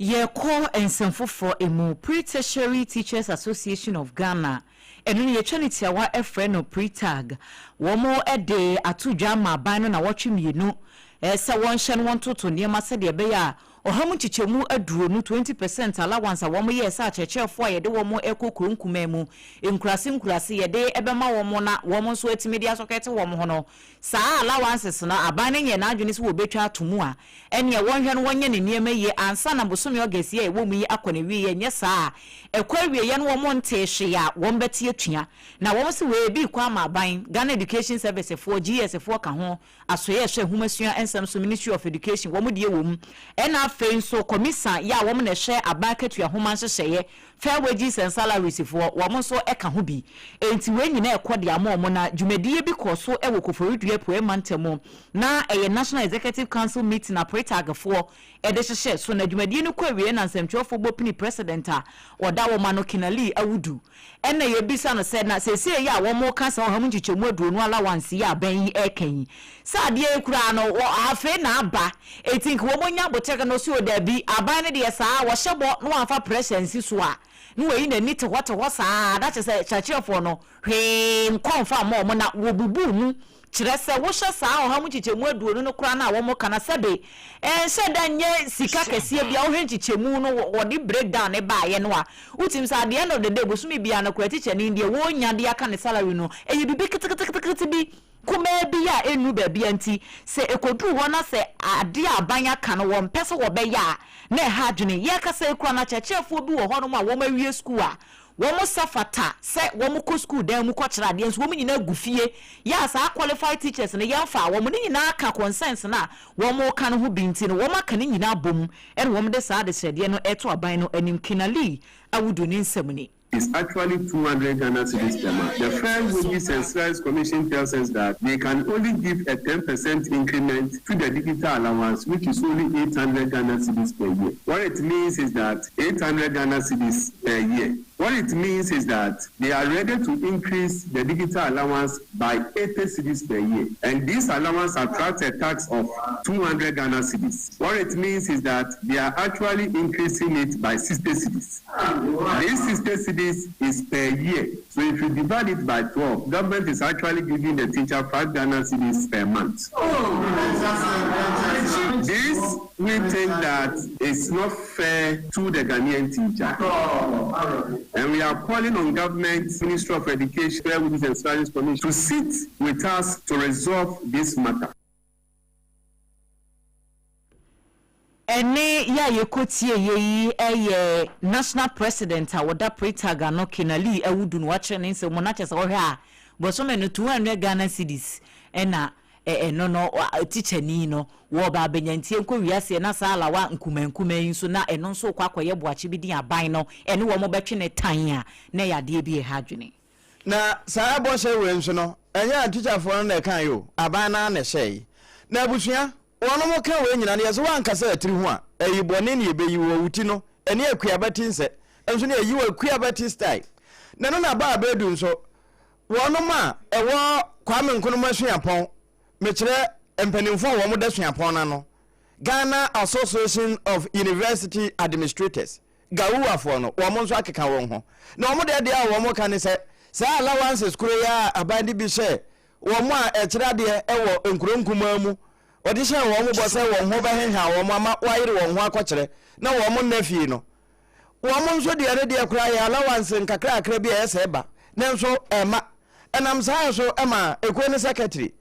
Yɛkɔ nsɛm foforɔ mu. Pre-Tertiary Teachers Association of Ghana, ɛno no yɛtwa ne tiawa frɛ no PRETAG, wɔn de ato dwa ama aban no na wɔtwe mmienu sɛ wɔnhyɛ no wɔntoto nneɛma sɛdeɛ ɛbɛyɛ a 20% 20% allowance a wɔn yɛɛ sɛ akyerɛkyerɛfoɔ a yɛde wɔn kɔ kuro nkumaa mu, nkurase nkurase, yɛde bɛma wɔn na wɔn nso atumi de asɔkɛte wɔn ho no, saa allowances no, aban no nyɛ n'adwene sɛ wɔbɛtwa ato mu a, ɛneɛ wɔnhwɛ no wɔnyɛ ne nneɛma yie ansa na bosome August yi a ɛwɔ mu yi akɔ n'awieɛ. Nyɛ saa a, ɛkɔ awieɛ no wɔn ntee hwee a wɔn bɛte atua. Na wɔn se wei ebi rekɔ ama aban, Ghana Education Service foɔ, GES foɔ ka ho, Asoɛeɛ a ɛhwɛ nhomasua nsɛm so, Ministry of Education, wɔn deɛ wɔ mu. Ɛna afei nso Kɔmisa yɛ a wɔn na ɛhwɛ aban akatua nhoma nhyehyɛeɛ, Fair Wages and Salaries foɔ, wɔn nso ka ho bi. Enti wei nyinaa ɛkɔ de ama wɔn na dwumadie bi kɔɔ so wɔ Koforidua Apueɛ Mantam na ɛyɛ National Executive Council meeting a Pretag foɔ de hyehyɛɛ so na dwumadie no kɔ awieɛ na nsɛmtwerɛfoɔ bɔ pini President a ɔda wɔn ano Kinaley Awudu Ɛnna yɛbisa no sɛ, Na seesei yi a wɔreka saa ɔha mu nkyekyɛmu aduonu allowance yi a aban yi reka yi, sɛ adeɛ yi koraa no, wɔ, afei na aba, enti nka wɔnnya aboterɛ no? Ɔse, O dabi, aban no deɛ saa, wɔhyɛ bɔ na wɔamfa pressure ansi so a, na wɔayi n'ani te hɔ te hɔ saa ara, na kyerɛ sɛ kyerɛkyerɛfoɔ no, hwee nkɔ mfa mma wɔn, na wɔbubuu mu. Kyerɛ sɛ, wohwɛ saa ɔha mu nkyekyɛmu aduonu no koraa no a wɔka no a, sɛbe ɛnhyɛ da nyɛ sika kɛseɛ biara, wohwɛ nkyekyɛmu no, wɔde break down no baeɛ no a, wotumi sɛ at the end of the day, bosome biara no koraa tikyani deɛ wɔnya de aka ne salary no, ɛyɛ biribi keteketekete bi, kumaa bi a ɛnnuru baabiara nti, sɛ ɛkɔduru hɔ na sɛ adeɛ a aban aka no wɔmpɛ sɛ wɔbɛyɛ a, na ɛha adwene. Yɛrekasa yi koraa no, akyerɛkyerɛfoɔ bi wɔ hɔnom a wɔawie sukuu a, Wɔn sɛ fata sɛ wɔn kɔ sukuu dan mu kɔ kyerɛ adeɛ nso wɔn nyinaa gu fie yɛ a saa qualified teachers no yɛn faa wɔn ne nyinaa ka concerns no a wɔn reka no ho bi nti no wɔn aka ne nyinaa abom ɛna wɔn de saa adesrɛdeɛ no reto aban no anim Kinaley Awudu ne nsɛm ni. Is actually 200 Ghana cedis per month. The Fair Wages and Salaries Commission tells us that they can only give a 10% increment to the digital allowance, which is only 800 Ghana cedis per year. What it means is that 800 Ghana cedis per year. What it means is that they are ready to increase the digital allowance by 80 cedis per year. And this allowance attracts a tax of 200 Ghana cedis. What it means is that they are actually increasing it by 60 cedis. This 60 cedis is per year. So if you divide it by 12, government is actually giving the teacher 5 Ghana cedis per month. This, we think that it's not fair to the Ghanaian teacher. And we are calling on government, Ministry of Education, Fair Wages and Salaries Commission to sit with us to resolve this matter. Ɛnne yi a yɛkɔtieeɛ yi yɛ National President a ɔda Pretag ano, Kenali Awudu na wakyerɛ ne nsɛm mu na kyerɛ sɛ wohwɛ a bosome no 200 Ghana cedis na ɛno no tikyani no wɔreba abɛnya nti ɛnkɔ wiaseɛ na saa alawa nkumaa nkumaa yi nso na ɛno nso rekɔ akɔyɛ boakye bi din aban no ɛne wɔn bɛtwe ne tan a na ɛyɛ adeɛ bi a ɛha adwene. Na saa bɔhyɛ wei nso no, ɛnyɛ atikyafoɔ no na ɛkaeɛ o, aban no ara na ɛhyɛeɛ. Na abusua, wɔnom ka wei nyina no, yɛse woankasa atiri ho a, ɛyi bɔne na yɛbɛyi wo, wo ti no, ɛne akuaba ti nsɛ, nso ne yɛyi wo akuaba ti style. Na ɛno na baa bɛdu nso, wɔnom a ɛwɔ Kwame Nkrumah Suapɔn, mekyerɛ mpanimfoɔ a wɔn da suapɔn no ano, Ghana Association of University Administrators, Gawuwafoɔ no, wɔn nso akeka wɔn ho. Na wɔn deɛ deɛ a wɔn ka ne sɛ, saa allowances koro yi ara a aban de bi hyɛɛ wɔn a ɛkyerɛ adeɛ wɔ nkuro nkumaa mu, wɔde hyɛɛ wɔn bɔ sɛ wɔn ho bɛheha wɔn ama wɔayere wɔn ho akɔkyerɛ na wɔn nna fie no, wɔn nso deɛ no deɛ koraa yɛ allowance nkakrakra bi a ɛyɛ sɛ ɛba, nanso ɛmma. Ɛnam saa so ma ekuo no secretary,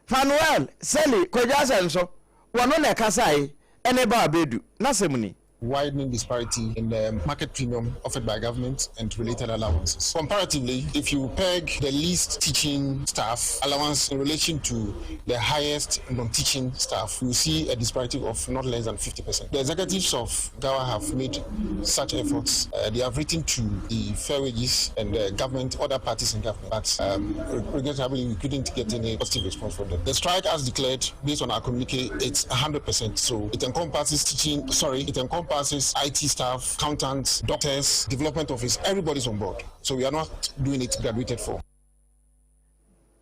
Fanuel Seli Kwadwo Asɛnso, wɔno na ɛkasae ne Bawa Bedu. N'asɛm ni. Widening disparity in the market premium offered by government and related allowances. Comparatively, if you peg the least teaching staff allowance in relation to the highest non-teaching staff, you see a disparity of not less than 50%. The executives of GAWA have made such efforts. They have written to the Fair Wages and the government, other parties in government, but regrettably we couldn't get any positive response from them. The strike, as declared based on our communique, it's 100%. So it encompasses teaching, sorry, it encompasses IT staff, accountants, doctors, development office, everybody's on board. So we are not doing it graduated for.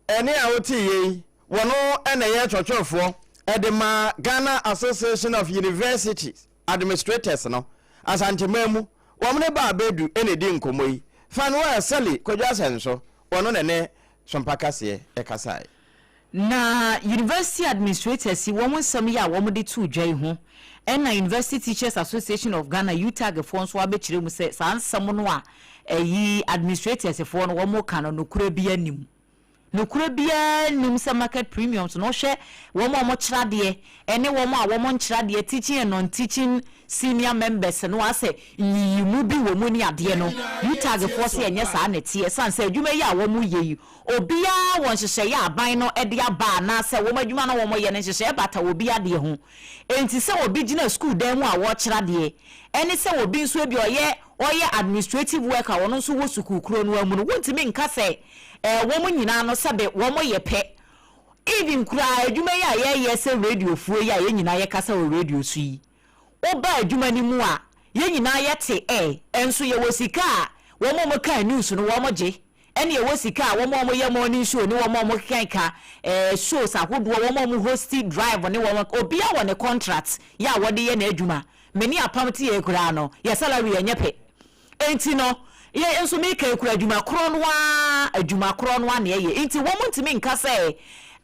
Ɛnne a woteeɛ yi, wɔno na ɛyɛ kyɔkyɔfoɔ de ma Ghana Association of Universities Administrators no, Asanteman mu. Wɔn ne Baa Badu na ɛdi nkɔmmɔ yi. Fanuel Sally Kwadwo Asɛnso, wɔno na ɛne Sompa Kaseɛ kasaeɛ. Na University administrators yi wɔn nsɛm yi a wɔde too dwa yi ho na University Teachers Association of Ghana, UTAG, foɔ nso abɛkyerɛ mu sɛ saa nsɛm no a ɛyi administrators foɔ no wɔka no nokorɛ biara nni mu. Nokorɛ biara nnim sɛ market premiums no wohwɛ wɔn a wɔkyerɛ adeɛ ɛne wɔn a wɔn nkyerɛ adeɛ, teaching and non-teaching senior members no asɛ nyiyimu bi wɔ mu ne adeɛ no, UTAG foɔ se ɛnyɛ saa na ɛteɛ ɛsiane sɛ adwuma yi a wɔyɛ yi obiara wɔ nhyehyɛeɛ a aban no de aba anaasɛ wɔn adwuma no a wɔyɛ no nhyehyɛeɛ bata obi adeɛ ho. Enti sɛ obi gyina sukuu dan mu a wɔrekyerɛ adeɛ ɛne sɛ obi nso ebia ɔyɛ ɔyɛ administrative work a ɔno nso wɔ sukuu korɔ no ara mu no wontumi nka sɛ Ɛɛ wɔn nyinaa no sɛbe wɔn yɛ pɛ. Even koraa adwuma yi a yɛyɛ sɛ radio foɔ yi a yɛn nyinaa yɛkasa wɔ radio so yi, woba adwuma no mu a yɛn nyinaa yɛte ɛ, nso yɛwɔ sika a wɔn a wɔka news no wɔn gye, ɛne yɛwɔ sika a wɔn a wɔyɛ morning show ne wɔn a wɔkeka ɛɛ shows ahodoɔ, wɔn a wɔn hosti drive ne wɔn, obiara wɔ ne contract yɛ a wɔde yɛ n'adwuma. Me ne Apam te yei koraa no, yɛ salary ɛnyɛ pɛ. Enti no, yɛ nso meka yi koraa, adwuma korɔ no ara, adwuma korɔ no ara na yɛyɛ. Enti wɔn ntumi nka sɛ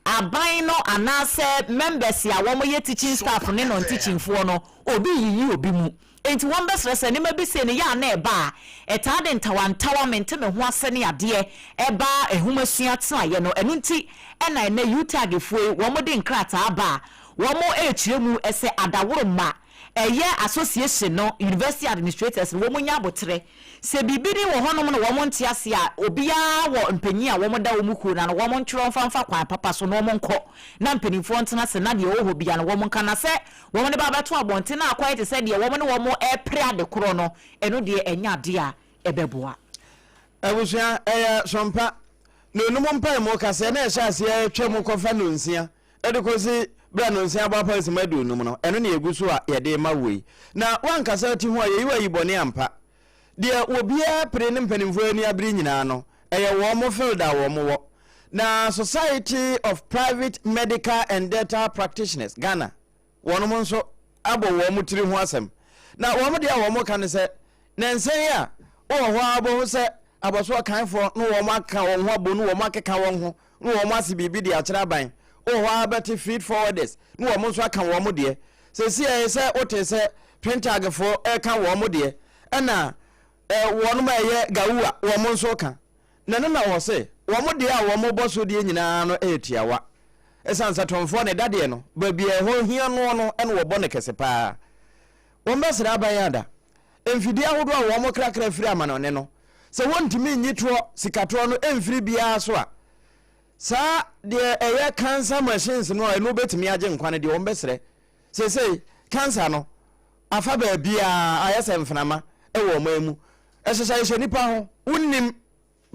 aban no anaasɛ members a wɔn yɛ teaching staff ne non-teaching foɔ no, obi reyiyi obi mu. Enti wɔn bɛsrɛ sɛ nneɛma bi sei no yɛ a na ɛba a, ɛtaa de ntawantawa, mente me ho ase ne adeɛ ɛba nhomasua tenaeɛ no. Ɛno nti na ɛnnɛ UTAG foɔ yi wɔn de nkrataa aba a wɔn rekyerɛ mu sɛ adaworoma Ɛyɛ association no university administrators no wɔn nya aboterɛ. Sɛ biribi ne wɔ hɔnom na wɔn nte aseɛ a, obiara wɔ mpanyin a wɔn da wɔn kuo no ano, wɔn ntwerɛ mfa mfa kwan papa so na wɔn nkɔ na mpanimfoɔ ntena ase na deɛ ɛwɔ hɔ biara no wɔn nka. Na sɛ wɔn de ba abɛto abɔnten na akɔyɛ te sɛ deɛ wɔn ne wɔn repere ade korɔ no, ɛno deɛ ɛnyɛ adeɛ a ɛbɛboa. Abusua, ɛyɛ sompa. Nonum mpaemu kaseɛ na ɛhyɛ aseɛ twam kɔfa nonsia. De kɔsi berɛ a nnɔnsia abɔ apa simma aduonum no, ɛno na yɛgu so a yɛde rema woɔ yi. Na woankasa ti ho a, yɛyi wo ayi bɔne ampa. Deɛ obiara pere ne mpanimfoɔ ani abere nyinaa no, ɛyɛ wɔn field a wɔn wɔ. Na Society of Private Medical and Dental Practitioners, Ghana, wɔnom nso abɔ wɔn tiri ho asɛm. Na wɔn deɛ a wɔn ka ne sɛ, nansa yi a wowɔ hɔ ara wobɛhu sɛ abɔsoɔ kanfoɔ no wɔn aka wɔn ho abɔ no wɔn akeka wɔn ho na wɔn ase biribi de akyerɛ aban. Wowɔ hɔ ara bɛte feed forwarders na wɔn nso aka wɔn deɛ. Seesei ɛyɛ sɛ wote sɛ Pentagfoɔ reka wɔn deɛ ɛna wɔnom a ɛyɛ Gaua wɔn nso reka. Na ɛno na wɔse wɔn deɛ a wɔbɔ so deɛ nyinaa no yɛ tiawa. Ɛsiane sɛ tɔnfoɔ ne dadeɛ no, baabi a ɛhɔ hia noɔ no na wɔbɔ no kɛse paa. Wɔbɛsrɛ aban ada mfidie ahodoɔ a wɔkrakra firi amanɔne no, sɛ wɔntumi nyi toɔ, sikatoɔ no mfiri biara so a, saa deɛ ɛyɛ cancer machines no a ɛno bɛtumi agye nkwa no deɛ wɔbɛsrɛ. Seesei cancer no afa baabiara ayɛ sɛ mfenama wɔ ɔman mu. Ɛhyehyɛhyehyɛ nnipa ho, wonnim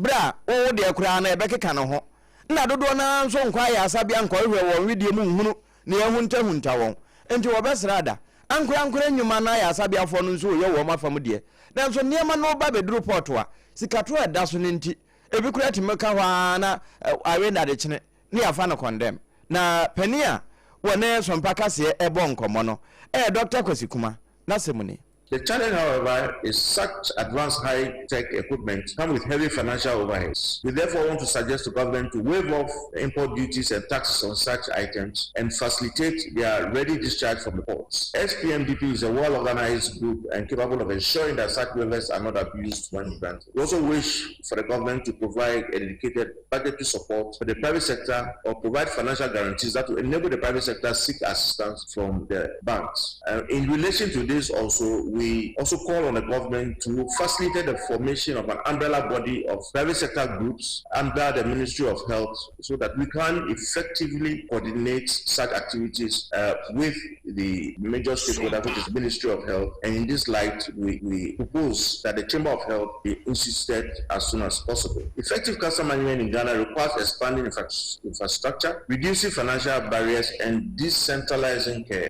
berɛ a wo deɛ koraa no ɛbɛkeka ne ho. Nna dodoɔ no ara nso nkɔ ayaresabea nkɔhwehwɛ wɔn wedeɛ mu nhunu nea ahuntahunta wɔn. Enti wɔbɛsrɛ ada. Ankorankorɛ nnwuma no ayaresabeafoɔ no nso reyɛ wɔn afa mu deɛ. Nanso nneɛma no reba bɛduru pɔɔto a, sikatoɔ a ɛda so no nti, ebi koraa tumi ka hɔ ara na awe nnadekyene ne yɛafa no kɔndɛm. Na panin a wɔne Sompa Kaseɛ rebɔ nkɔmmɔ no yɛ Dɔkta Kwasi Kumah. N'asɛm ni. The challenge, however, is such advanced high-tech equipment come with heavy financial overheads. We therefore want to suggest to government to waive off the import duties and taxes on such items and facilitate their ready discharge from the ports. SPMDP is a well-organized group and capable of ensuring that such waivers are not abused when granted. We also wish for the government to provide a dedicated budgetary support for the private sector or provide financial guarantees that will enable the private sector seek assistance from the banks. Uh, in relation to this also, we also call on the government to facilitate the formation of an umbrella body of private sector groups under the Ministry of Health so that we can effectively coordinate such activities uh, with the major stakeholder, which is Ministry of Health. And in this light, we, we propose that the Chamber of Health be instituted as soon as possible. Effective cancer management in Ghana requires expanding infra infrastructure, reducing financial barriers, and decentralizing care.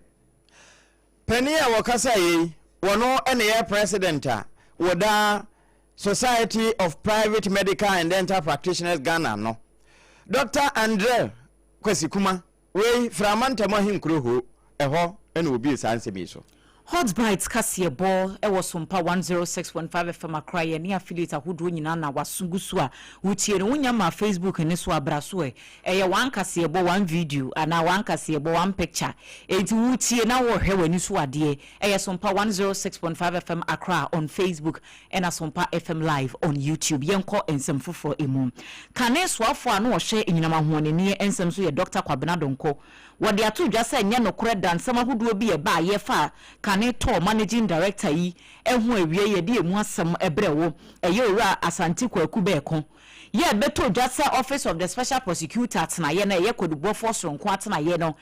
Panin a wɔkasa yei, wɔno na ɛyɛ President a wɔda Society of Private Medical and Dental Practitioners Ghana no, Dɔkta Andre Kwasi Kuma. Wei, Frama ntam ahenkuro hoo, ɛhɔ na wɔbue saa nsɛm yi so. Hot Bites kaseɛbɔ wɔ Sompa 106.5 FM Accra yɛ ne affiliate ahodoɔ nyinaa na waso gu so a wotie no. Wonya maa Facebook ne so a bra so ɛ. Ɛyɛ one kaseɛbɔ one video anaa one kaseɛbɔ one picture. Enti wotie na worehwɛ w'ani so adeɛ. Ɛyɛ Sompa 106.5 FM Accra on Facebook ɛna Sompa FM Live on YouTube. Yɛnkɔ nsɛm foforɔ mu. Kane soafoɔ a na ɔhwɛ enyinam ahoɔnenneɛ nsɛm so yɛ Dɔkta Kwabena Donkor. Wɔde ato dwa sɛ ɛnyɛ nokorɛ da nsɛm ahodoɔ bi a ɛbaeɛ fa kane tɔɔ Managing Director yi ho awia yi yɛde ɛmu asɛm brɛ wo. Ɛyɛ Owura Asante Kwaku Bɛɛko. Yɛ bɛtɔ dwa sɛ Office of the Special Prosecutor atenaeɛ no a ɛyɛ kwadubɔfoɔ soronko atenaeɛ no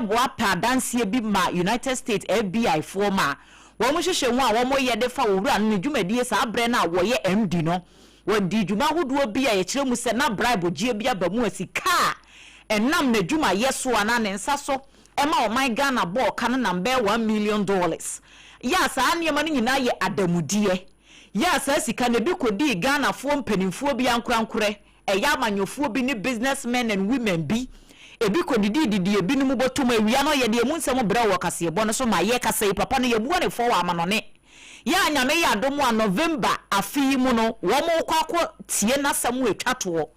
boa pɛ adanseɛ bi ma United States FBI foɔ ma wɔn nhwehwɛmu a wɔyɛ de fa owura no ne dwumadie saa berɛ no a wɔyɛ MD no. Wɔdii dwuma ahodoɔ bi a yɛkyerɛ mu sɛ na bribe gyeɛ bi aba mu a sika a ɛnam n'adwumayɛ so anaa ne nsa so ma ɔman Ghana bɔɔ ka no nam bɛyɛ $1 million. Yɛ a saa nneɛma no nyinaa yɛ adamudeɛ. Yɛ a saa sika no ebi kɔdii Ghanafoɔ mpanimfoɔ bi ankorankorɛ, ɛyɛ amanyɔfoɔ bi ne business men and women bi. Ebi kɔdidii didii ebinom bɔtɔ mu. Awia no yɛde emu nsɛm brɛ wo wɔ kaseɛbɔ no so ma yɛkasa yi papa no yɛbua ne fɔ wɔ amanɔne. Yɛ a Nyame yɛ adom a November afe yi mu no wɔn rekɔ akɔ tie n'asɛm a ɛtwa toɔ.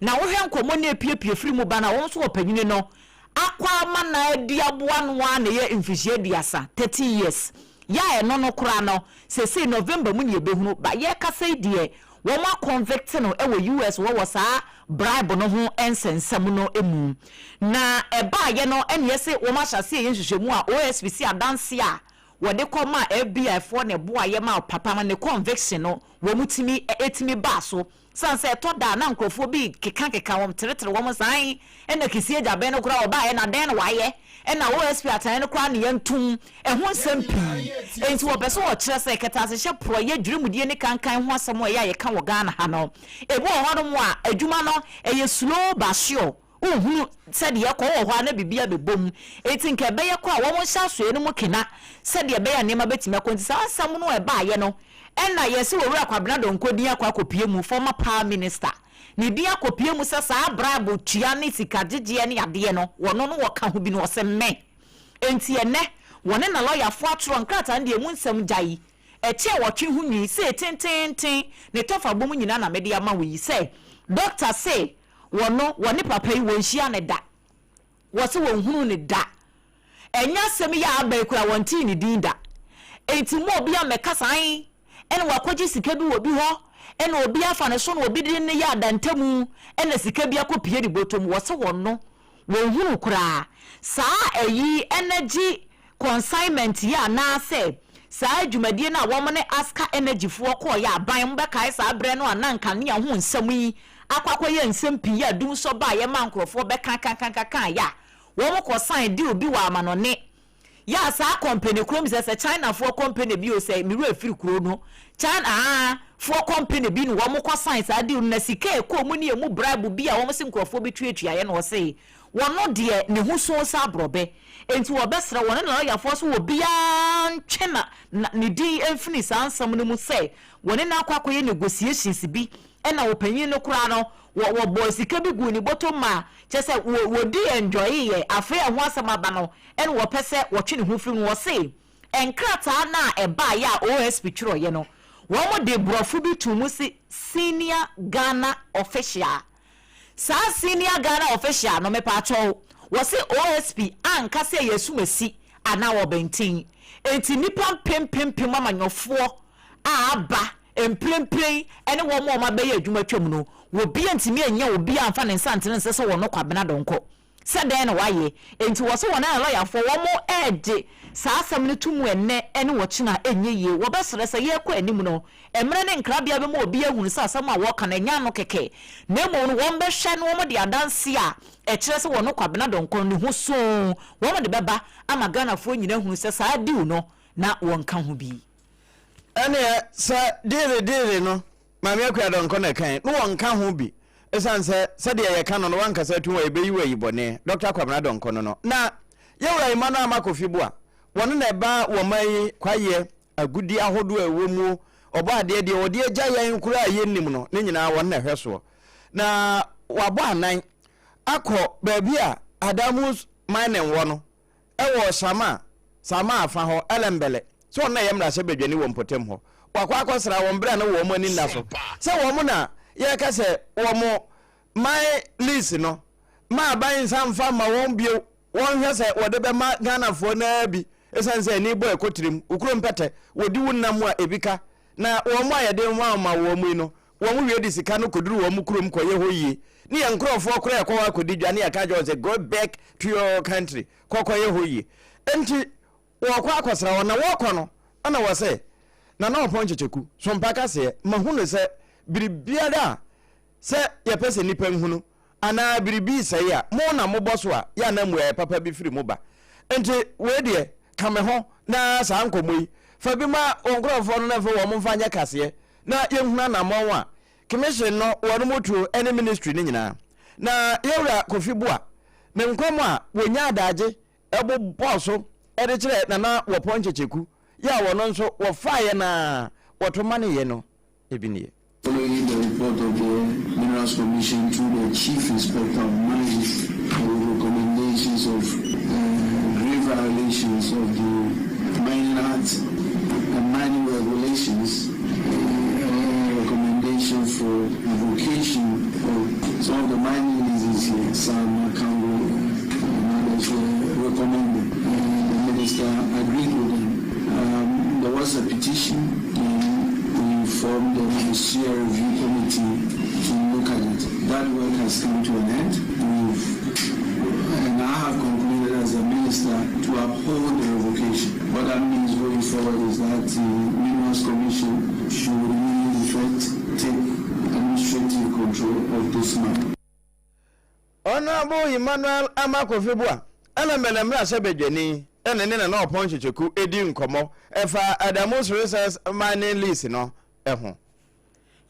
Na wohwɛ nkɔmmɔ no a ɛpuepue firi mu ba no a wɔn nso ɔpanyini no akɔ ama no adi aboa no ara na ɛyɛ mfirihyia 30, 30 years. Yɛ a ɛno no koraa no seesei November mu na yɛbɛhunu ba yɛrekasa yi deɛ wɔn a convict no wɔ US hɔ wɔ saa bribe no ho nsɛnsɛm no mu. Na ɛbaeɛ no ɛna yɛse wɔn ahyɛ aseɛ yɛ nhwehwɛmu a OSP si adanseɛ a wɔde kɔ maa FBI foɔ na ɛboaeɛ maa papa no ne conviction no wɔn tumi ɛtumi baa so. Sane sɛ ɛtɔ da a na nkurɔfoɔ bi keka keka wɔn teretere wɔn saa ae ɛna Kissi Agyabɛn no koraa ɔbaeɛ na dɛn na wayɛ ɛna OSP atenaeɛ no koraa ne yɛntom ɛho nsɛm pii. Enti wɔpɛ sɛ wɔkyerɛ sɛ kɛtɛasehyɛ porɔeɛ dwirimudie ne kankan ho asɛm a ɛyɛ a yɛka wɔ Ghana ha no ebi wɔ hɔnom a adwuma no ɛyɛ slow but sure. Wonhunu sɛdeɛ ɛkɔ, wowɔ hɔ ara na biribi abɛbɔ mu. Enti nka ɛbɛyɛ kɔ a wɔnhyɛ asoɛeɛ no mu kena sɛdeɛ ɛbɛyɛ a nneɛma bɛtumi akɔ. Nti saa asɛm no a ɛbaeɛ no, ɛna yɛse Owura Kwabena Donkor din akɔ akɔpue mu, former power minister, ne din akɔpue mu sɛ saa bribe tua ne sika gyegyeɛ ne adeɛ no, wɔno no wɔka ho bi no, ɔse me. Enti ɛnnɛ, wɔne n'alɔyafoɔ atwerɛ nkrataa no deɛ ɛmu nsɛm gyae. Ɛkyɛ a wɔtwe ho nwi sei tenteenten, ne tɔfabɔ mu nyinaa na mede ama wo yi sɛ, dɔkta se Wɔno, wɔne papa yi, wɔnhyia no da. Wɔse wɔnhunuu no da. Ɛnyɛ asɛm yi a aba yi koraa, wɔntee ne din da. Enti mo obi ammɛka saa ae, ɛna wakɔgye sika bi wɔ obi hɔ, ɛna obi afa ne so na obi de no yɛ adantamu, ɛna sika bi akɔpue ne bɔtɔ mu. Wɔse wɔno, wɔnhunuu koraa. Saa ayi, energy consignment yi anaasɛ saa dwumadie no a wɔn ne Aska Energy foɔ kɔɔeɛ aban mobɛkae saa berɛ no a na nkanea ho nsɛm yi akɔ akɔyɛ nsɛm pii a dumsɔ baeɛ maa nkorɔfoɔ bɛkakakakakaeɛ a wɔn kɔ sign deal bi wɔ amanɔne yɛ a saa company koro mi sɛ sɛ China foɔ company bi o sɛ me werɛ firi kuro no China aa foɔ company bi na wɔn kɔ sign saa deal no na sika ɛkɔɔ mu ne ɛmu bribe bi a wɔn se nkorɔfoɔ bi tuatuaeɛ na wɔse Wɔno deɛ ne ho soo sɛ aborɔbɛ, enti wɔbɛsrɛ wɔne n'alɔyafoɔ sɛ obiara ntwe na na ne din mfiri saa nsɛm no mu sɛ wɔne no akɔ akɔyɛ negotiations bi ɛna ɔpanyin no koraa no wɔ wɔbɔɔ sika bi guu ne bɔtɔ mu a kyerɛ sɛ wɔ wɔdi enjoyeeɛ afei a ɛho asɛm aba no ɛna wɔpɛ sɛ wɔtwe ne ho firi mu. Wɔse nkrataa no a ɛbaeɛ a OSP twerɛeɛ no wɔde borɔfo bi too mu se Senior Ghana Official. Saa senior Ghana official no mepaakyɛw wɔse OSP anka sɛ ɛyɛ asumasi anaa ɔbɛnten enti nnipa mpempempem amanyɔfoɔ a aba mprempren ne wɔn a wɔabɛyɛ adwuma twam no wɔbia ntumi annya obi amfa ne nsa antene nsa sɛ wɔno Kwabena Donkor Sɛ dɛn na wɔayɛ? Enti wɔse wɔn a lɔyafoɔ wɔn regye saa asɛm no to mu ɛnnɛ ne ɔkyena a ɛnyɛ yie. Wɔbɛsrɛ sɛ yɛrekɔ anim no, mmerɛ ne nkrabea bɛma obi ahunu sɛ asɛm a wɔreka no ɛnyɛ ano kɛkɛ, na mmom no wɔbɛhwɛ na wɔde adanseɛ a ɛkyerɛ sɛ wɔn Kwabena Donkor no ne ho soo wɔn de bɛba ama Ghanafoɔ nyinaa ahunu sɛ saa deal no na wɔnka ho bi. Ɛneɛ sɛ deele deele no Maame Akua Donkor na ɛkae no wɔnka ho bi Esiane sɛ sɛdeɛ yɛka no no wankasa atum a yɛbɛyi wo ayi bɔne, Dɔkta Kwabena Donkor no no. Na Yɛwura Emmanuel Armah Kofi Boah, wɔno na ɛba wɔ man yi kwaeɛ, agudeɛ ahodoɔ a ɛwɔ muo, ɔbɔ adeɛ deɛ ɔde agya yɛn koraa a yɛnnim no, ne nyinaa wɔno na ɛhwɛ soɔ. Na wabɔ anan akɔ baabi a Adamus Mining wɔ no, ɛwɔ Shama, Sama afa hɔ, Elembele. sɛ ɔno na ɛyɛ mmarahyɛbadwani wɔ mpɔtam hɔ. Wakɔ akɔsra wɔn berɛ a na wɔn ani nna so sɛ wɔn na yɛreka sɛ wɔn man lease no ma aban nsa mfa mma wɔn bio, wɔnhwɛ sɛ wɔde bɛma Ghanafoɔ no ara bi ɛsiane sɛ ani bɔ ɛkɔ tirim, wo kurom pɛtɛ, wɔdi wo nna mu a ebi ka, na wɔn a yɛde ma ma wɔn yi no, wɔn wie de sika no kɔduru wɔn kurom kɔyɛ hɔ yie, ne yɛn nkurɔfoɔ koraa ɛkɔ hɔ akɔdi dwa ne yɛka kyerɛ wɔn sɛ go back to your country, kɔ kɔyɛ hɔ yie. Enti wɔrekɔ akɔsra wɔn, na wɔrekɔ no, ɛna wɔse, Nana Ɔpɔn Kyekyeku, Sompa kaseɛ, mahunu sɛ biribiara a sɛ yɛpɛ sɛ nnipa nhunu anaa biribi resɛe a, mo na mobɔ so a, yɛ a na mmuaeɛ papa bi firi mo ba. Enti wei deɛ, ka me ho na saa nkɔmmɔ yi, fa bi ma wo nkurɔfoɔ no na afei wɔn mfa nyɛ kaseɛ na yɛnhunu anammɔn a Commission no wɔn tuo ne ministry no nyinaa. Na Yɛwura Kofi Boa, ne nkɔmmɔ a wɔnya adagye bobɔɔ so de kyerɛɛ Nana Wɔpɔn Kyekyeku yɛ a wɔno nso wɔfaeɛ no ara wɔto maneeɛ no bi nie. Following the report of the Minerals Commission through the Chief Inspector of Mines with recommendations of grave violations of the Mining Act and mining regulations, a recommendation for revocation of some of the mining leases here, Sam Akango and others were recommended, and the minister agreed with them. There was a petition, and we formed the Ministerial Review Committee to look at it. That work has come to an end. And I have concluded as a minister to uphold the revocation. What that means going forward is that the Minerals Commission should in effect take administrative control of this matter. Honourable Emmanuel Armah Kofi Buah ɛna Mɛlɛ mmarahyɛbadwani ɛna ne Nana Ɔpɔn Kyekyeku ɛdi nkɔmmɔ ɛfa Adamus Resource Mining Lease no ho.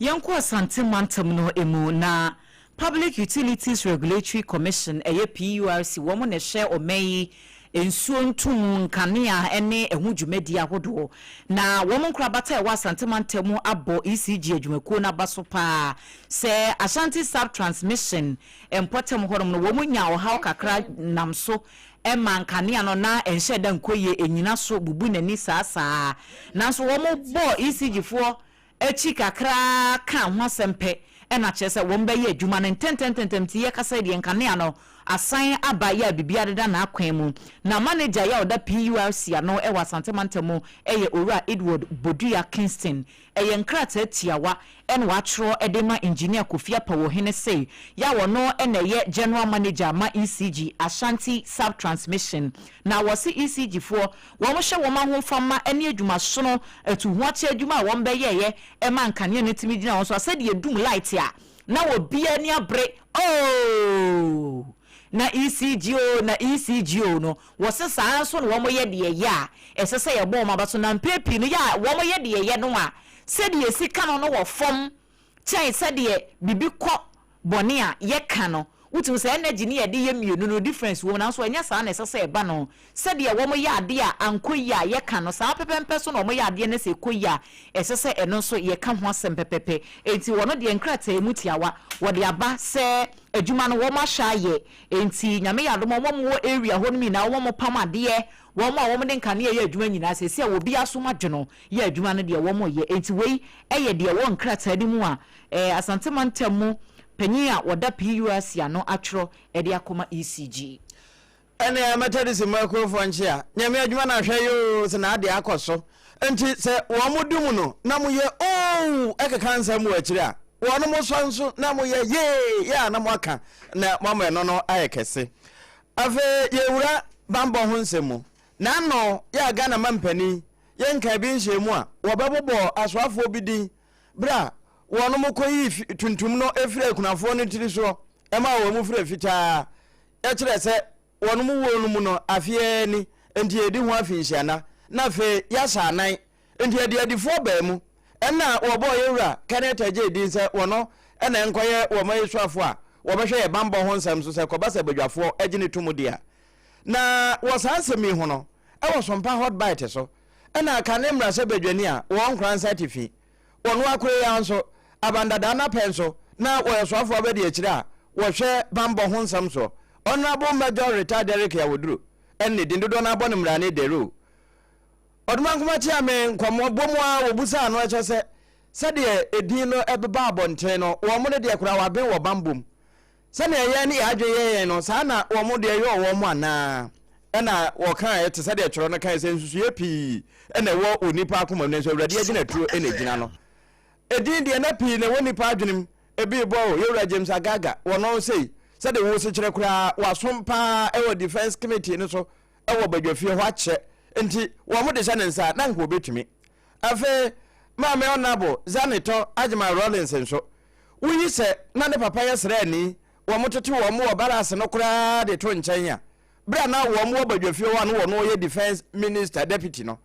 Yɛnkɔ Asante mantam no mu na Public Utilities Regulatory Commission, ɛyɛ PURC, wɔn na ɛhwɛ ɔman yi nsuo ntomu, nkanea ne ɛho dwumadie ahodoɔ. Na wɔn nkorabata a ɛwɔ Asante mantam mu abɔ ECG adwumakuo no aba so pa ara sɛ Ashanti Sub Transmission mpɔtam hɔnom no wɔn nyaa ɔhaw kakra nam so ma nkanea no na ɛnhyɛ da nkɔ yie, ɛnyina so bubu n'ani saa saa. Nanso wɔn bɔɔ ECG foɔ akyi kakra ara kaa ho asɛm pɛ na kyerɛ sɛ wɔbɛyɛ adwuma no ntɛntɛntɛntɛm nti yɛkasa yi deɛ nkanea no asan aba yɛ a biribiara deda n'akwan mu. Na manager yi a ɔda PURC ano wɔ Asante mantam mu yɛ Owura Edward Bodua Kingston. Ɛyɛ nkrataa tiawa na watwerɛ de rema Engineer Kofi Apawohene se yɛ a ɔno na ɛyɛ General Manager ma ECG Ashanti Sub Transmission. Na wɔse ECG foɔ Wɔhyɛ wɔn ahofama ne adwumasono atuhoakyɛ adwuma a wɔbɛyɛeɛ ma nkanea no tumi gyina wɔn so a sɛdeɛ ɛdum light a na obiara ani abere oo na ECG oo na ECG oo no, wɔse saa ara nso na wɔyɛ deɛ ɛyɛ a ɛsɛ sɛ yɛbɔ wɔn aba so na mpɛn pii no yɛ a wɔyɛ deɛ ɛyɛ no a sɛdeɛ ɛsi ka no no wɔ fam kyɛn sɛdeɛ biribi kɔ bɔne a yɛka no, wotumi sɛ energy ne yɛde yɛ mmienu no difference wɔ mu nanso ɛnyɛ saa na ɛsɛ sɛ ɛba no. Sɛdeɛ wɔn yɛ adeɛ a ankɔ yie a yɛka no saa pɛpɛmpɛ so na wɔn yɛ adeɛ no sɛ ɛkɔ yie a ɛsɛ sɛ ɛno nso yɛka ho asɛm pɛpɛpɛ. Enti wɔn deɛ nkrataa mu tiawa wɔde aba sɛ adwuma no wɔn ahyɛ ayɛ enti Nyame yɛ adom a wɔn a wɔwɔ area hɔ nom nyinaa wɔn a wɔpam adeɛ wɔn a wɔde nkanea yɛ adwuma nyinaa seesei a obiara so adwene yɛ adwuma no deɛ wɔn yɛ. Enti wei yɛ deɛ ɛwɔ nkrataa no mu a Asante mantam mu panyin a ɔda PURC ano atwerɛ de akɔma ECG. Ɛnea Methodist mma akuofoɔ nkyea Nyame adwuma na hwɛ yoo sɛ n'adeɛ akɔ so nti sɛ wɔn dum no na mo yɛ ooh ɛkeka nsɛm wɔ akyire a wɔn mo sɔ nso na mo yɛ yee yɛ a na mo aka na mo ama ɛno no ayɛ kɛse. Afei yɛwura banbɔ ho nsɛm mu. N'ano yɛ a Ghana mampanin yɛ nkaa bi nhyiamu a wɔbɛbobɔɔ asoafoɔ bi din berɛ a wɔnom kɔyii tuntum no firii akunafoɔ no tiri soɔ maa wɔn firii fitaa, kyerɛ sɛ wɔnom wuo no mu no afeɛ ni, enti yɛdi ho afinhyiana, na afei yɛahyɛ anan, enti adiadifoɔ baa mu, ɛnna wɔbɔɔ yɛn wura Kenneth Adjei din sɛ wɔno na ɛnkɔyɛ wɔn asuafoɔ a wɔbɛhwɛ yɛn banbɔ ho nsɛm so sɛ ɛkɔba sɛ badwafoɔ gye no to mu deɛ a. Na wɔ saa nsɛm yi ho no, ɛwɔ Sompa Hot Bite so, ɛna kane mmarahyɛbadwani a wɔwɔ Nkoransa Atifi, wɔno akora yi ara nso, Abandadaa no apɛ nso, na wɔyɛ soafoɔ abadiakyire a wɔhwɛ banbɔ ho nsɛm soɔ, Honourable Major Retired Derrick Awoduro, ɛne ne din dodoɔ no ara bɔ no mmrane Deroo. Ɔdomankoma Kyeame nkɔmmɔbɔ mu ara wɔbusaa no ɛkyɛ sɛ sɛdeɛ edin no ɛbeba abɔnten no wɔn no deɛ koraa wɔaben wɔ bammɔ mu. Sɛnea yɛn ne yɛn adwene yɛ yɛn no, saa na wɔn deɛ yɔɔ wɔn anaa? Ɛnna wɔkaeɛ te sɛdeɛ twerɛ no kae sɛ, Nsusuiɛ pii na ɛwɔ onipa akoma mu, nanso Awurade agyinatuo na ɛgyina no. Edin deɛ na pii na ɛwɔ nnipa adwenem. Ebi rebɔ o, Yɛwura James Agaga, wɔno sei, sɛdeɛ wo sekyerɛ koraa, wasom paa wɔ Defence Committee no so wɔ badwafie hɔ akyɛ, nti wɔn de hyɛ ne nsa a, na anka ɔbɛtumi. Afei, Maame Honourable Zanetor Agyeman Rawlings nso, Woyi sɛ na ne papa yɛ sraani, wɔtete wɔn wɔ barracks no koraa de to nkyɛn a, bere a na wɔn wɔ badwafie hɔ a na wɔn yɛ defence minister deputy no,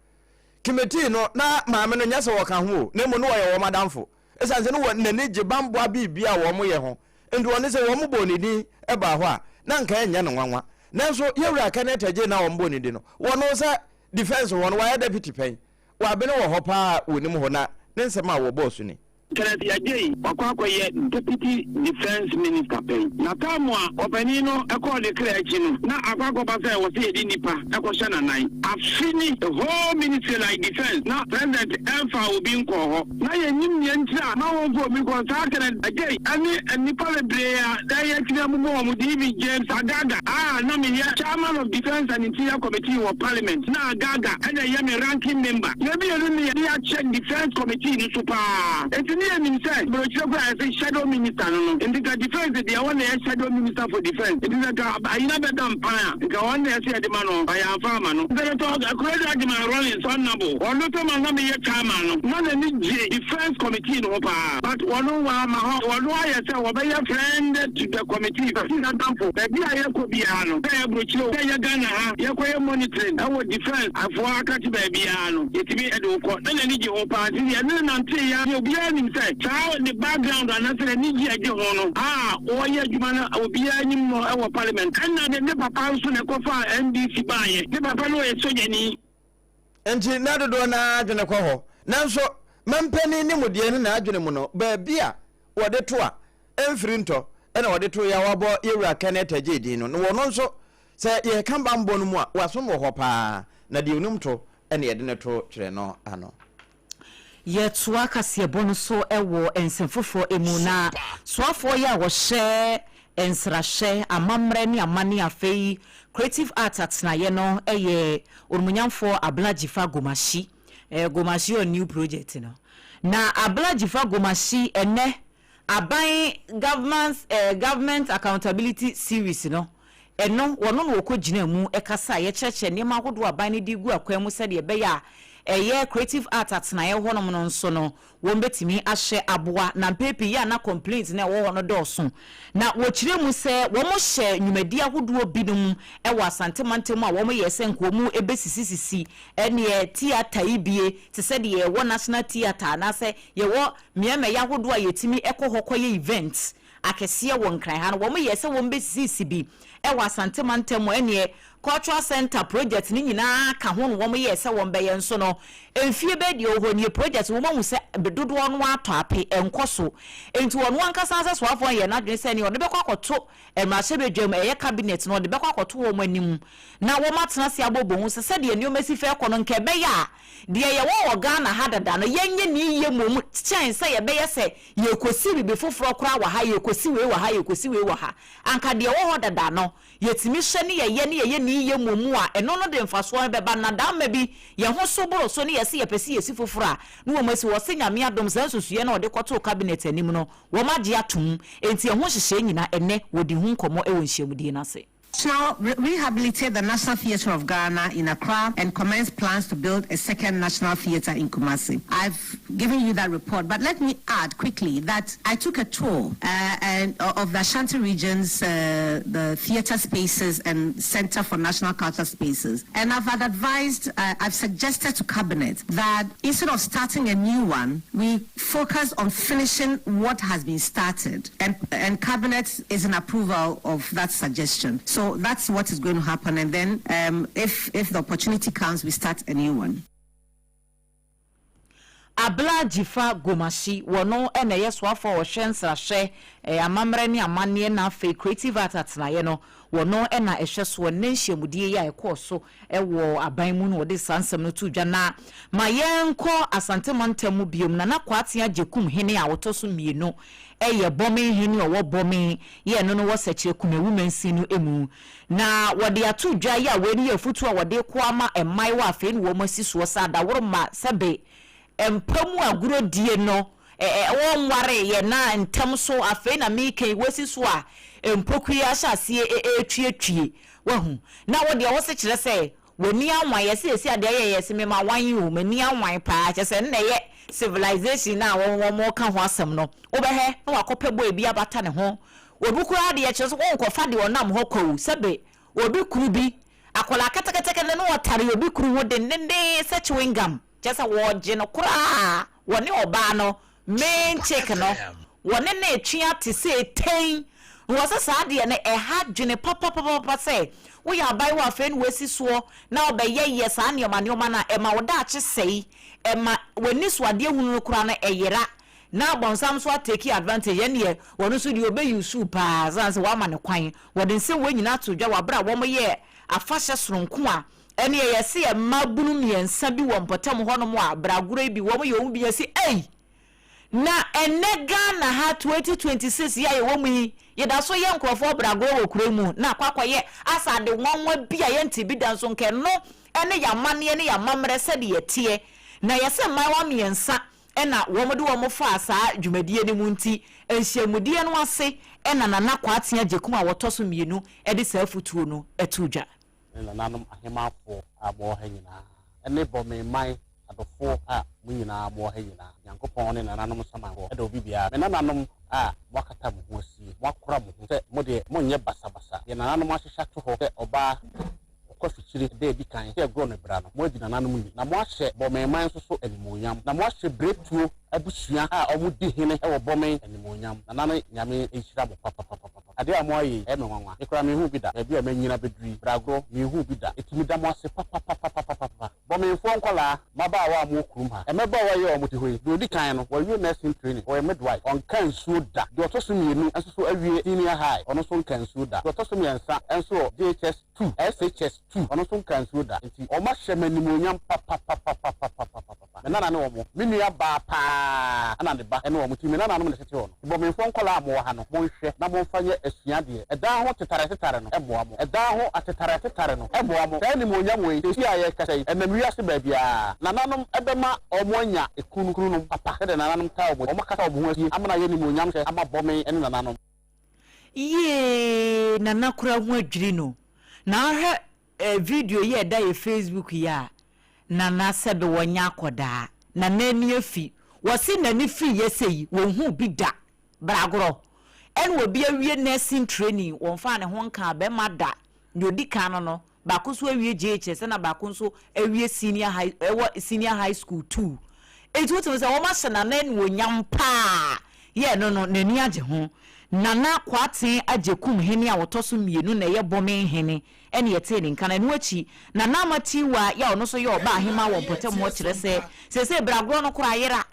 kimitii no, na maame no nyɛ sɛ wɔka ho o, na mmom na wɔyɛ wɔn adamfo. Esiane sɛ na wɔn n'ani gye bamboa biribi a wɔyɛ ho nti, wɔne sɛ wɔbɔɔ ne din baa hɔ a, na anka ɛnyɛ no nwanwa. Nanso Yɛwura Kenneth Adjei no a wɔbɔɔ ne din no, wɔno sɛ defence hɔ no, wayɛ deputy pɛn. Wabene wɔ hɔ paa, wɔnim hɔ, na ne nsɛm a wɔbɔɔ so ni. Kenneth Adjei wakɔ akɔyɛ Deputy Defence Minister pɛn. Na time a ɔpanin no kɔɔ ne kra akyi no, na akɔ akɔba sɛ ɛwɔ sɛ yɛde nnipa kɔhyɛ n'anan. Afe ni, the whole ministry like defence, na President ɛmfaa obi nkɔɔ hɔ. Na yɛnnim nea nti a na wɔmfa obi nkɔ. Saa Kenneth Adjei ne nnipa bebree a na yɛatumi abobɔ wɔn din bi, James Agaga a na meyɛ Chairman of Defence and Interior Committee wɔ Parliament, na Agaga na ɛyɛ me ranking member. Yɛn mmienu ne yɛde akyɛ Defence Committee no so paa. Enti ne yɛnim sɛ aburokyire koraa yɛse Shadow Minister no no. Enti nka Defence deɛ wɔn na ɛyɛ Shadow Minister for Defence. Enti sɛ nka Ayina bɛda mpan a, nka wɔn na ɛsɛ yɛde ma no, but yɛamfa amma no. Senator Koredu Agyeman Rawlings Honourable, ɔno sɛ ma na meyɛ Chairman no, na n'ani gye Defence Committee no ho paa. But wɔno wamma hɔ. Wɔno ayɛ sɛ wɔbɛyɛ friend to the committee. Committee no adamfo. Baabi a yɛkɔ biara no, sɛ ɛyɛ aburokyire o, sɛ ɛyɛ Ghana ha, yɛkɔyɛ monitoring wɔ Defence afoa akakye baabiara no, yɛtumi de wo kɔ. Na n'ani gye ho paa. Nti yɛne no nanteeɛ ara. Obiara nim sɛ saa ne background anaasɛ n'ani gye a ɛgye ho no a ɔreyɛ adwuma no obiara nim no wɔ parliament. Ɛna ne ne papa nso na ɛkɔfaa NDC baeɛ. Ne papa no ɔyɛ sogyani. Enti na dodoɔ no ara adwene kɔ hɔ. Nanso mampanin ne mudeɛ no n'adwene mu no, baabi a wɔde to a ɛmfiri ntɔ na wɔde to yɛ a wɔabɔ Yɛwura Kenneth Adjei din no, na wɔno nso sɛ yɛreka bammɔ no mu a, wasom wɔ hɔ pa ara, na deɛ ɔnim to na yɛde no to twerɛ no ano. Yɛtoa kaseɛbɔ no so wɔ nsɛm foforɔ mu, na soafoɔ yi a wɔhyɛ nsrahwɛ, amammerɛ ne amanne afei Creative Arts atenaeɛ no yɛ Onumunyamfoɔ Abla Dzifa Gomashie, ɛyɛ Gomashie on new project no. Na Abla Dzifa Gomashie ɛnnɛ Aban Governance eh, Government Accountability Series no, ɛno wɔno na wɔkɔgyinaa mu kasaeɛ kyerɛkyerɛ nneɛma ahodoɔ a aban no de regu akwan mu sɛdeɛ ɛbɛyɛ a ɛyɛ Creative Art atenaeɛ hɔnom no nso no wɔbɛtumi ahyɛ aboa na mpɛn pii yɛ a na complaints no a ɛwɔ hɔ no dɔɔso. Na wɔkyerɛ mu sɛ wɔhyɛ nnwumadi ahodoɔ binom wɔ Asante mantam a wɔyɛ sɛ nka wɔbɛsisisisi ɛneɛ theatre yi bie te sɛ deɛ ɛwɔ National Theatre anaasɛ yɛwɔ Mmeaemmeae ahodoɔ a yɛtumi kɔ hɔ kɔyɛ events akɛseɛ wɔ Nkran ha no, wɔyɛɛ sɛ wɔbɛsisi bi wɔ Asante mantam mu, ɛnneɛ Cultural Centre project no nyinaa ka ho na wɔyɛɛ sɛ wɔbɛyɛ nso no, mfie bɛyɛ deɛ ɛwɔ hɔ nie, project no wɔahu sɛ dodoɔ no ara atɔ ape, ɛnkɔ so. Enti ɔno ankasa sɛ soafoɔ no yɛɛ n'adwene sɛ ɛnneɛ ɔde bɛkɔ akɔto mmarahyɛbadwam, ɛyɛ cabinet no, ɔde bɛkɔ akɔto wɔn anim na wɔatena ase abɔ ho sɛ sɛdeɛ nneɛma si fɛ kɔ no, nka ɛbɛyɛ a Deɛ yɛwɔ wɔ Ghana ha dada no, yɛnyɛ ne yie mmom kyɛn sɛ yɛbɛyɛ sɛ yɛrekɔsi biribi foforɔ koraa wɔ ha, yɛrekɔsi wei wɔ ha, yɛrekɔsi wei wɔ ha. Anka deɛ ɛwɔ hɔ dada no, yɛtumi hwɛ ne yɛyɛ ne yɛyɛ ne yie mmom a, ɛno no de mfasoɔ no bɛba. Na daama bi, yɛn ho so boro so ne yɛse yɛpɛ sɛ yɛsi foforɔ a, ne wɔn asi hɔ. Wɔse Nyame adom, saa nsusuiɛ no a wɔde kɔtoo Cabinet anim no, wɔagye atom. Enti ɛho nhyehyɛe nyinaa, ɛnnɛ, wɔdi ho nkɔmmɔ wɔ nhyiamudie no ase. Shall re rehabilitate the National Theatre of Ghana in Accra and commence plans to build a second National Theatre in Kumasi. I've given you that report, but let me add quickly that I took a tour uh, and, uh, of the Ashanti region's uh, the theatre spaces and Center for National Culture spaces, and I've advised, uh, I've suggested to Cabinet that instead of starting a new one, we focus on finishing what has been started, and, and Cabinet is in approval of that suggestion. So that's what is going to happen, and then um, if, if the opportunity comes, we start a new one. Abla Dzifa Gomashie, wɔno na ɛyɛ soafoɔ a ɔhwɛ nsrahwɛ, amammerɛ ne amanneɛ na afei Creative Art atenaeɛ no, wɔno na ɛhwɛ soɔ. Nnɛ nhyiamudie yi a ɛkɔɔ so wɔ aban mu no wɔde saa nsɛm no too dwa. Na ma yɛnkɔ Asante mantam mu biom, Nana Kwaaten Agyekum hene a ɔtɔ so mmienu yɛ Bɔme hene a ɔwɔ Bɔme yɛ ɛno no wɔ Sɛkyerɛ Kumawu mansin no mu. Na wɔde ato dwa yi a wei no yɛ afutuo a wɔde rekɔ ama mmaayewa a afei na wɔn asi soɔ sɛ adaworoma sɛbe mpa mu agorɔdie no wɔnwareeɛ na ntɛm so afei na mereka yi wɔasi so a mpokua ahyɛ aseɛ retuetue wahu na wo deɛ wo se kyerɛ sɛ w'ani anwan yɛse yɛsi adeɛ ayɛ yɛse mema wan o m'ani anwan paa kyerɛ sɛ nna ɛyɛ civilization no a wɔn wɔn ka ho asɛm no wobɛhwɛ na wakɔpɛ boy bi abata ne ho obi koraa deɛ kyerɛ sɛ wɔnkɔfa deɛ ɔnam hɔ kwa o sɛbe obi kunu bi akwadaa ketekete no na ɔtare obi kunu ho dendenden sɛ chewing gum Kyerɛ sɛ wɔgye no koraa wɔne ɔbaa no main chick no wɔne no retwe ate sɛ etɛn. Wɔ sɛ saa deɛ no ɛha dwene papapapapa sɛ woyɛ abaayewa afei na woasi soɔ na wobɛyɛ yɛ saa nneɛma nneɛma no a ɛma wo daakye sɛe, ɛma w'ani so adeɛ hunu no koraa no ɛyera na abɔnsam nso a take advantage ɛnneɛ wɔn nso deɛ ɔbɛ use wo paa sane sɛ woama no kwan. Wɔde nsɛm wei nyinaa too dwa wɔ aberɛ a wɔyɛɛ afahyɛ sononko a Ɛneɛ yɛse yɛ mmabunu miɛnsa bi wɔ mpɔtam hɔ nom a bragorɔ yi bi wɔn yɛ wɔn bi yɛse ei! Na ɛnɛ Ghana ha 2026 yi a yɛwɔ mu yi yɛdaso yɛ nkorɔfoɔ bragorɔ wɔ kuro yi mu na akɔ akɔyɛ asɛ ade nwanwa bi a yɛntee bi da nso nka ɛno ne yɛn amanneɛ ne yɛn amammerɛ sɛdeɛ ɛteɛ na yɛse mmaayewa miɛnsa na wɔn de wɔn faa saa dwumadie no mu nti nhyiamudie no ase na Nana Kwaatea Agyekum a wɔtɔ so mienu de saa afutuo no too dwa. ne nananom ahemmanfoɔ a mowɔ ha nyinaa, ne Bɔmeman adɔfoɔ a mo nyinaa mowɔ ha nyinaa, Nyankopɔn ne nananom nsamanfoɔ da obi biara, me nananom a moakata mo ho asie, moakora mo ho sɛ mo deɛ monnyɛ basabasa, deɛ nananom ahyehyɛ ato hɔ sɛ ɔbaa ɔkɔ afikyire da adi kan sɛ ɛgorɔ no bra no, moadi nananom ni, na moahyɛ Bɔmeman nso so animuonyam, na moahyɛ Biretuo abusua a wɔdi hene wɔ Bɔme animuonyam. Nananom Nyame nhyira mo papapapapa. Adeɛ a moayɛ yi, ɛyɛ me nwanwa. Me koraa menhuu bi da. Baabi a manyin abɛduru yi, bragorɔ, menhuu bi da. Enti meda mo ase papapapapapapa. Bɔmenfoɔ nkwadaa, mmabaawa a mowɔ kurom ha, mmabaawa yi a wɔte hɔ yi, deɛ ɔdi kan no, wawie nursing training, ɔyɛ midwife, ɔnka nsuo da. Deɛ ɔtɔ so mmienu nso so awie senior high, ɔno nso nka nsuo da. Deɛ ɔtɔ so mmiɛnsa nso wɔ JHS two, SHS two, ɔno nso nka nsuo da. Enti wɔahyɛ me animuonyam papapapapapapapa. Me nana ne wɔn. Me nua baa paa na ne ba ne wɔn nti me nananom na ɛtete wɔn. Bɔbenfoɔ nkwadaa a mowɔ ha no, monhwɛ na momfa nyɛ asuadeɛ. Ɛdan ho tetaretetare no mmoa mo. Ɛdan ho atetaretetare no mmoa mo. Saa animuonyam wei, seesei a yɛrekasa yi, ɛnam wiase baabiara. Nananom bɛma wɔanya kunu, kununom papa, sɛdeɛ nananom taa wɔn akyi. Wɔakata wɔn ho asie ama no ayɛ animuonyamhyɛ ama bɔme ne nananom. Yiee Nana koraa ho adwiri no. Na wohwɛ eh video yi a ɛda yɛ Facebook yi a, Nana sɛbe wɔnyɛ akɔdaa. Nana ani afi. Wɔse nani firi yɛ sei, wɔnhuu bi da. Bragorɔ. Ɛna obi awie nursing training, wɔnfaa ne ho nkaa bɛma da. Nea odi kan no no, baako nso awie JHS ɛna baako nso awie senior high, ɛwɔ senior high school two. Enti wotumi sɛ wɔahyɛ Nana anuonyam paa. Yɛ ɛno no, n'ani agye ho. Nana Kwarteng Agyekum hene a ɔtɔ so mmienu na ɛyɛ Bɔme hene ɛne yɛtee ne nka no. Ɛno akyi, Nana Ama Tiwaa yi a ɔno nso yɛ ɔbaa ahemaa wɔ mpɔtam hɔ kyerɛ sɛ seesei bragorɔ no koraa ayera.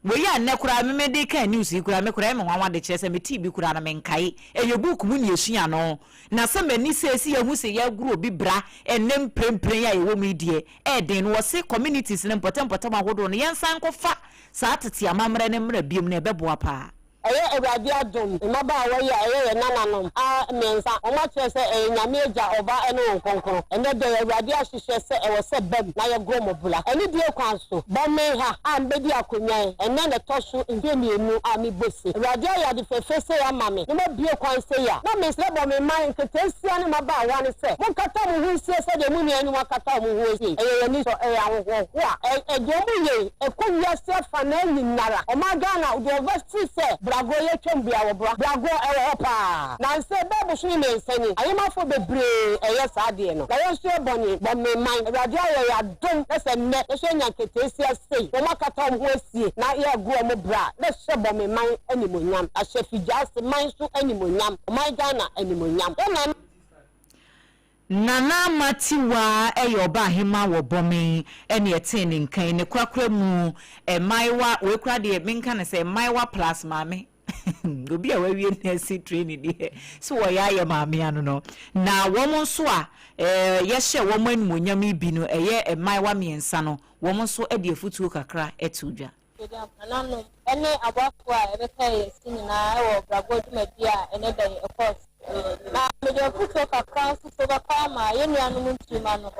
Wei a nnɛ koraa me mede kaa news yi koraa me koraa ɛyɛ me nwanwa de kyerɛ sɛ metee bi koraa no menkae. Ɛyɛ book mu na yɛsua no. Na sɛ m'ani seesei ahu sɛ yɛregoro obi bra ɛnnɛ mprempren yi a yɛwɔ mu yi deɛ, ɛyɛ den. No wɔse communities no mpɔtam mpɔtam ahodoɔ no yɛnsan nkɔfa saa tete amammerɛ no mmra biom na ɛbɛboa paa. Ɛyɛ Awurade adom, mmabaawa yi a ɛyɛ yɛn nananom a mmiɛnsa, wɔn akyerɛ sɛ ɛyɛ Nyame Agya, Ɔba ɛne Honhom Kronkron. Ɛnnɛ da yi Awurade ahyehyɛ sɛ ɛwɔ sɛ bam na yɛgoro mo bra. Anidie kwan so, bɔ me ha a mebɛdi akonwa yi, ɛnnɛ na ɛtɔ so mfeɛ mmienu a mebɔ se. Awurade ayɛ ade fɛfɛ sei ama me na mabue kwan sei a, na mesrɛ bɔ me man nketeesia ne mmabaawa no sɛ, monkata mo ho nsie sɛdeɛ mo nuanom akata wɔn ho asie. Ɛyɛ yɛn anisɔ, ɛyɛ ahohoahoa, ɛ, deɛ wɔyɛ yi, ɛkɔ wiase afanaa nyinara. Ɔman Ghana, deɛ ɔva firi sɛ bragorɔ yɛ twam bia wɔ bra. Bragorɔ ɛwɔ hɔ paa. Nansɛ bɛɛ bosome miensa ni, ayemafoɔ bebree ɛyɛ saa adeɛ no. Na yɛn nso yɛ bɔne, bɔ me man. Awurade ayɛ yɛ adom na sɛ nnɛ yɛ nso yɛnya nketeesia sei, wɔn akata wɔn ho asie na yɛregoro wɔn bra na hyɛ bɔ me man animuonyam. Ahyɛ Figyaase man nso animuonyam, ɔman Ghana animuonyam. Yɛ na. Nana Ama Tiwaa yɛ ɔbaahemaa wɔ Bɔme ɛne ɛtee ne nka yi. Ne korakora mu mmaayewa, wei koraa deɛ menka no sɛ mmaayewa plus maame. Obi a wawie nursing training deɛ sɛ wɔyɛ ayɛ maame ano no. Na wɔn nso a yɛhyɛ wɔn animuonyam yi bi no ɛyɛ mmaayewa mmiɛnsa no, wɔn nso de afutuo kakra too dwa. Yɛda nananom ne aboafoɔ a ɛbɛkae yɛn se nyinaa wɔ brabɔ dwumadie a ɛnnɛ da yi ɛkɔɔ so. Na mede afotuo kakra nso so bɛkɔ ama yɛn nuanom nkyirimma no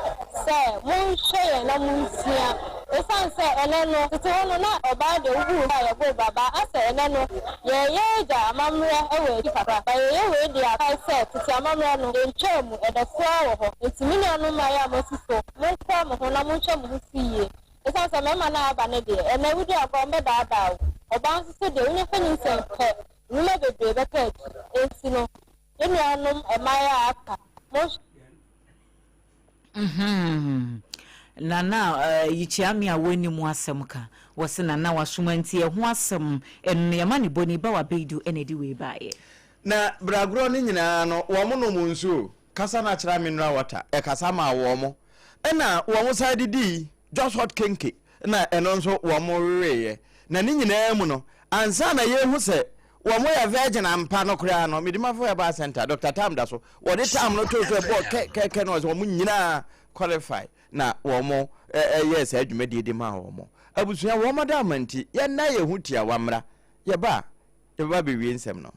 sɛ monhwɛ yɛn na monsua. Ɛsiane sɛ ɛnnɛ no, tete hɔ no na ɔbaa deɛ wobu wo a yɛboro braba asɛ ɛnnɛ no yɛreyɛ agya amammerɛ wɔ akyi kakra. Na yɛyɛ wei de akae sɛ tete amammerɛ no ɛntwaa mu, ɛda so ara wɔ hɔ. Enti me nuanom mmaeɛ a moasi so, monkora mo ho na monhwɛ mo ho so yie. Esiane sɛ mmarima no a aba no deɛ, ɛnnɛ wodi agorɔ a, wɔbɛdaadaa wo. Ɔbaa nso so deɛ, wonya fa nyinsɛn pɛ, nnwuma bebree bɛka akyi. Enti no, yɛn nuanom mmaa a aka, monhwɛ. Mm-hmm. Nana uh, Yikyiame a wɔnni mu asɛm ka. Wɔse Nana wasoma nti ɛho asɛm ɛno no yɛma ne bɔni ba wabɛidu ɛna ɛde wei baeɛ. Na bragorɔ no nyinaa no, wɔn nom nsuo. Kasa no akyerɛ mineral water, ɛkasa maa wɔn. Ɛna wɔn san de dii just hot kenke na ɛno nso wɔn weweeɛ. Na ne nyinaa mu no, ansa na yɛrehu sɛ wɔn yɛ virgin ampa no koraa no, Medimafo Herbal Center, Doctor Tam da so, wɔde tam no too so ɛbɔɔ kɛ kɛ kɛ na ɔsɛ wɔn nyinaa qualify na wɔn yɛɛ saa dwumadie de maa wɔn. Abusua, wɔn adaama nti, yɛnna yɛn ho tiawa mmra. Yɛba a, yɛbɛba abɛwie nsɛm no.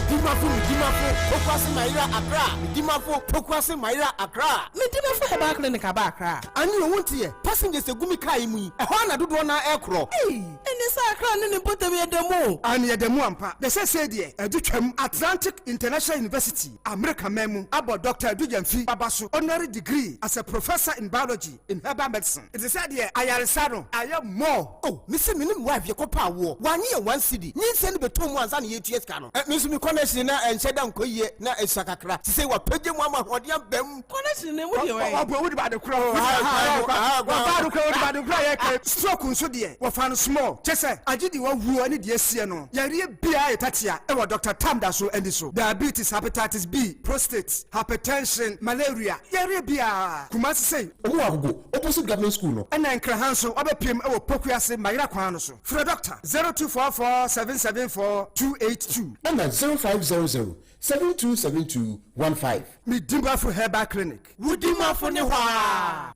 Medimafo Medimafo Pokuase Mayera Accra Medimafo Pokuase Mayera Accra. Medimafo Herbal Clinic aba Accra. Anne o wonte yɛ passengers egu me car yi mu yi ɛhɔ ara na dodoɔ no ara ɛrekorɔ. Ei ɛne sɛ Accra ne ne mpɔtam yɛ da mu o. Aane yɛda mu ampa. Na seesei deɛ ɛde twam Atlantic International University. Amerika man mu abɔ Dɔkta Adu Gyamfi aba so honorary degree as a professor in biology in herbal medicine. Nti sɛ deɛ ayaresa no ayɛ more. Oh, me se me ne me wife yɛkɔ pɛ awoɔ, wannye yɛn one cedi, nyinsɛn no bɛtɔɔ mu ansa na yɛretua sika no. Eh, me nso me connection na ɛnhyɛ da nkɔ yie, na ɛsua kakra, sesei wapagya mu ama ahoɔden aba mu. Connection no emu deɛ wɛn? Ɔbɔ wode ba ade korɔ wɔfa ade korɔ wode ba ade korɔ yɛ kɛ stroke nso deɛ wɔfa no small kyɛ sɛ agye deɛ wawuo ne deɛ asie no yareɛ biara yɛ tatia wɔ Doctor Tam da so ani so diabetes hepatitis B prostate hypertension malaria yareɛ biara Kumasi sei. Ɔmo wɔ Agogo opposite government school no. Ɛna Nkraha nso wabɛpiem wɔ Pokuase Mayera kwan no so frɛ Doctor 0244 774 282. Ɛna 0500 7272 15. Medimafo Herbal Clinic. Wo dimafo ne hɔ aa.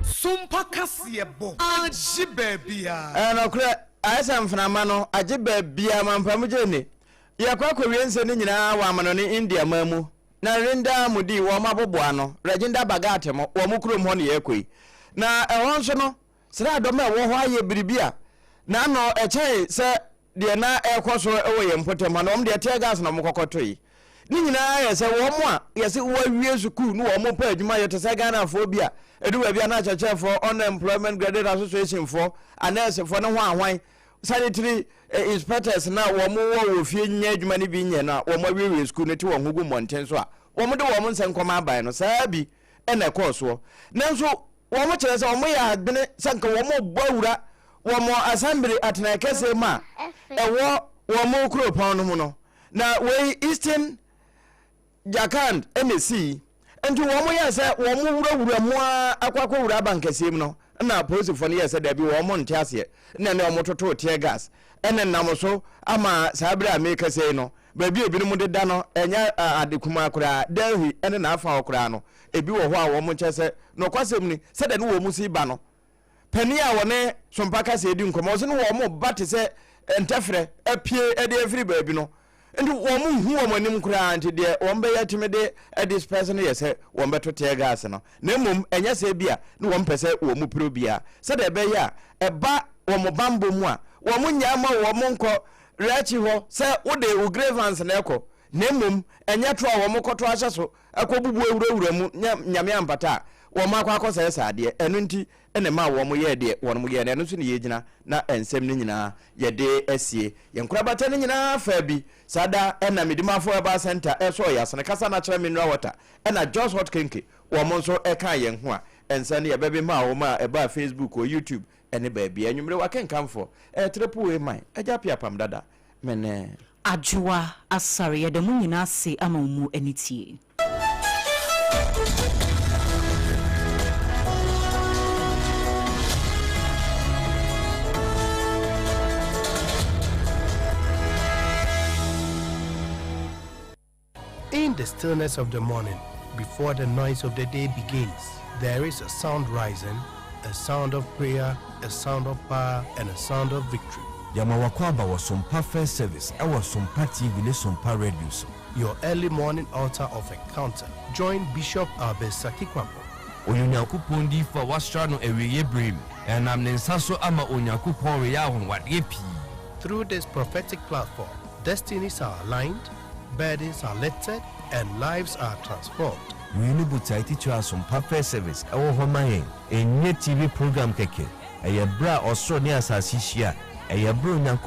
Sompa kaseɛbɔ agye baabiara. Ɛyɛ nokorɛ, ayɛ sɛ mframa no agye baabiara ma mframa gye nne. Yɛkɔ akɔwie nsɛm no nyinaa wɔ amanɔne India man mu. Narendra Modi wɔn aboboano, Rajinder Bhagat mo, wɔn kurom hɔ na yɛrekɔ yi. Na ɛhɔ nso no, sraadɔm a ɛwɔ hɔ ayɛ biribi a n'ano ɛkyɛn sɛ deɛ na ɛrekɔ so wɔ yɛn mpɔtam ha no, wɔn deɛ tear gas na wɔn kɔkɔtoe. Ne nyinaa yɛ sɛ wɔn a yɛse wɔawie sukuu ne wɔn pɛ adwuma yɛ te sɛ Ghanafoɔ bi a ɛdu baabi a na akyerɛkyerɛfoɔ, Unemployment Graduate Associationfoɔ, anɛɛsefoɔ ne hwan hwan, sanitary inspectors na wɔn wɔ wɔ fie nyɛ adwuma no bi nyɛ no a wɔn awiewie sukuu no te wɔn ho gu mmɔnten so a wɔn de wɔn nsɛm kɔma aban no saa bi na ɛkɔɔ soɔ. Nanso wɔn kyerɛ sɛ wɔn yɛ adwene sɛ nka wɔn bɔ awura wɔn assembly atenae kɛseɛ mu a ɛwɔ wɔn kuropɔn no mu no. Na wei Eastern Jharkhand na esii. Nti wɔn yɛɛ sɛ wɔn wurawura mu ara akɔ akɔwura abankɛseɛ mu no, na apolisifoɔ no yɛɛ sɛ daabi wɔn nte aseɛ, na ɛne wɔn totoo tear gas ɛna nam so ama saa berɛ a merekasa yi no, baabi a ebinom deda no ɛnyɛ ade kumaa koraa, Delhi ɛne n'afa hɔ koraa no, ebi wɔ hɔ a wɔn kyɛ sɛ nokwasɛm ni, sɛdeɛ ne wɔn si ba no, Panin a wɔne Sompa kasa redi nkɔmmɔ, ɔse ne wɔn ba te sɛ ntɛfrɛ apue de afiri baabi no, nti wɔn nhu wɔn anim koraa, nti deɛ wɔn bɛyɛ atumi de adisperse no yɛ sɛ wɔn bɛto tear gas no, na mmom ɛnyɛ sɛ ebia ne wɔn pɛ sɛ wɔn mu pere obiara, sɛdeɛ ɛbɛyɛ a ɛba wɔn banbɔ mu a wɔn nnyae mma wɔn nkɔ Rachi hɔ sɛ wode wo grievance na ɛkɔ. Na mmom ɛnyɛ to a wɔn kɔto ahyɛ so akɔbubu awurawura mu nyɛ Nyame ampata a wɔn akɔ akɔsɛe saa adeɛ. Ɛno nti na ɛmaa wɔn yɛɛ deɛ wɔn yɛɛ no. Ɛno nso na yɛgyina na nsɛm no nyinaa yɛde asie. Yɛn nkorabata no nyinaa faa bi. Saa da na Medimafo Herbal Centre sɔɔ yɛn asene kasa no akyerɛ mineral water ɛna Jos Hot Kenke wɔn nso kaa yɛn ho a nsa no yɛbɛbe maa wɔn a ɛbaa Facebook wɔ YouTube ne baabi. Anwummere w'akenkanfoɔ ɛyɛ Triple A man Agya Appiah Apam Dada. Me ne. Adwoa Asare yɛda mo nyinaa ase ama wo mu anitie. In the stillness of the morning, before the noise of the day begins, there is a sound rising, a sound of prayer, a sound of power, and a sound of victory. Yɛma w'akwaaba wɔ Sompa First Service ɛwɔ Sompa TV ne Sompa Radio so. Your early morning altar of encounter. Join Bishop Albert Sakikwampo. Ɔyɛ Onyankopɔn diyifo a wɔasra no awieeɛ berɛ mu, na ɛnam ne nsa so ama Onyankopɔn reyɛ anwanwadeɛ pii. Through this prophetic platform, destinies are aligned, burdens are lifted, and lives are transformed. Wei ne botae titire a Asompa First Service wɔ hɔ ma yɛn. Ɛnyɛ TV program kɛkɛ. Ɛyɛ berɛ a ɔsoro ne asase hyia. Ɛyɛ berɛ a Onyankopɔn.